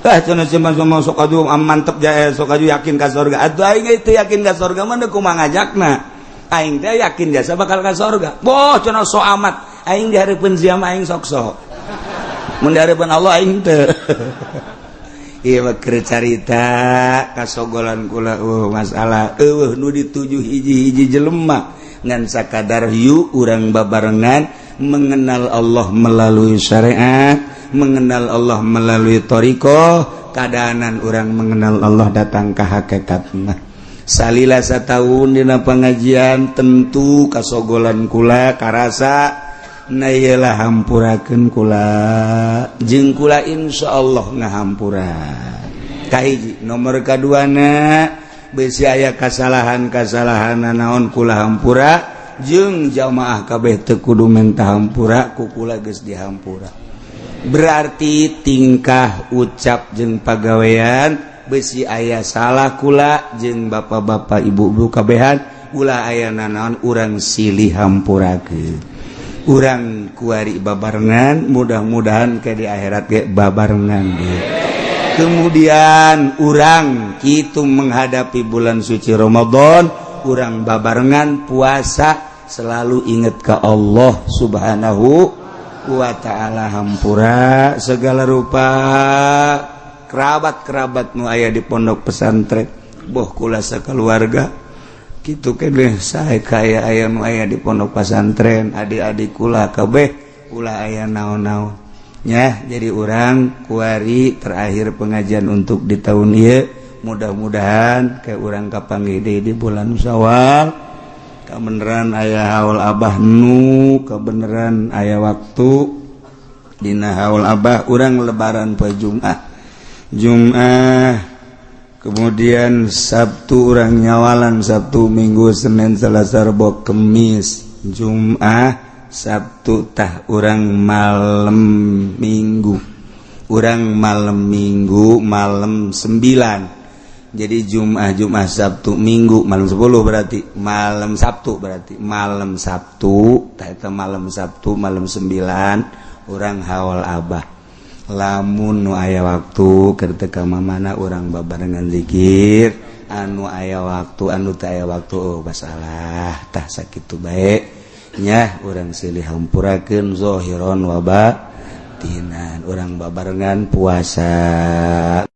Ah cenah cuma sok aju mantep jae sok aju yakin ka surga. Atuh aing teu yakin ka surga mah kumaha ngajakna. Aing teh yakin jasa bakal ka surga. Boh cenah sok amat. Aing dihareupeun sia mah aing sok-sok. Mun dihareupeun Allah aing teu. Ieu mah keur carita kasogolan kula masalah eueuh nu dituju hiji-hiji jelema ngan sakadar hiu urang babarengan mengenal Allah melalui syariat, mengenal Allah melalui thariqah, kadaanan urang mengenal Allah datang ka hakikatna. Salila satahun dina pengajian tentu kasogolan kula karasa na iyalah hampurakeun kula jeung kula insyaallah ngahampura. Kahiji nomor kaduana besi aya kasalahan-kasalahan naon kula hampura jeung jamaah kabeh teu kudu menta hampura ku kula geus dihampura. Berarti tingkah ucap jeung pagawean besi aya salah kula jeung bapak-bapak ibu-ibu kabehan ulah aya nanaon urang silih hampurakeun. Urang kuari babarengan mudah-mudahan ke di akhirat ge babarengan ge. Kemudian urang kitu menghadapi bulan suci Ramadan, urang babarengan puasa selalu ingat ke Allah Subhanahu wa ta'ala, hampura segala rupa kerabat-kerabat nu aya di pondok pesantren boh kula sakeluarga kitu keneh sae kaya aya nu aya di pondok pesantren adik-adik kula kabeh ulah aya naon-naon nya. Jadi urang kuari terakhir pengajian untuk di tahun ieu, mudah-mudahan kayak urang kapanggih deui di bulan Syawal, kabeneran aya haul abah nu kabeneran aya waktu dina haul abah urang lebaran poe Jumat Jumat, kemudian Sabtu urang nyawalan Sabtu Minggu Senin Selasa Rebo Kemis Jumat Sabtu tah urang malam Minggu, urang malam Minggu malam 9. Jadi Jumat Jumat Sabtu Minggu malam 10 berarti malam Sabtu, berarti malam Sabtu tah eta malam Sabtu malam 9 urang haul abah. Lamun nu aya waktu keur teu ka mamana urang babarengan zikir, anu aya waktu anu teu aya waktu oh masalah tah sakitu bae. Nya urang silih hampurakeun zahiron wa batinan, urang babarengan puasa.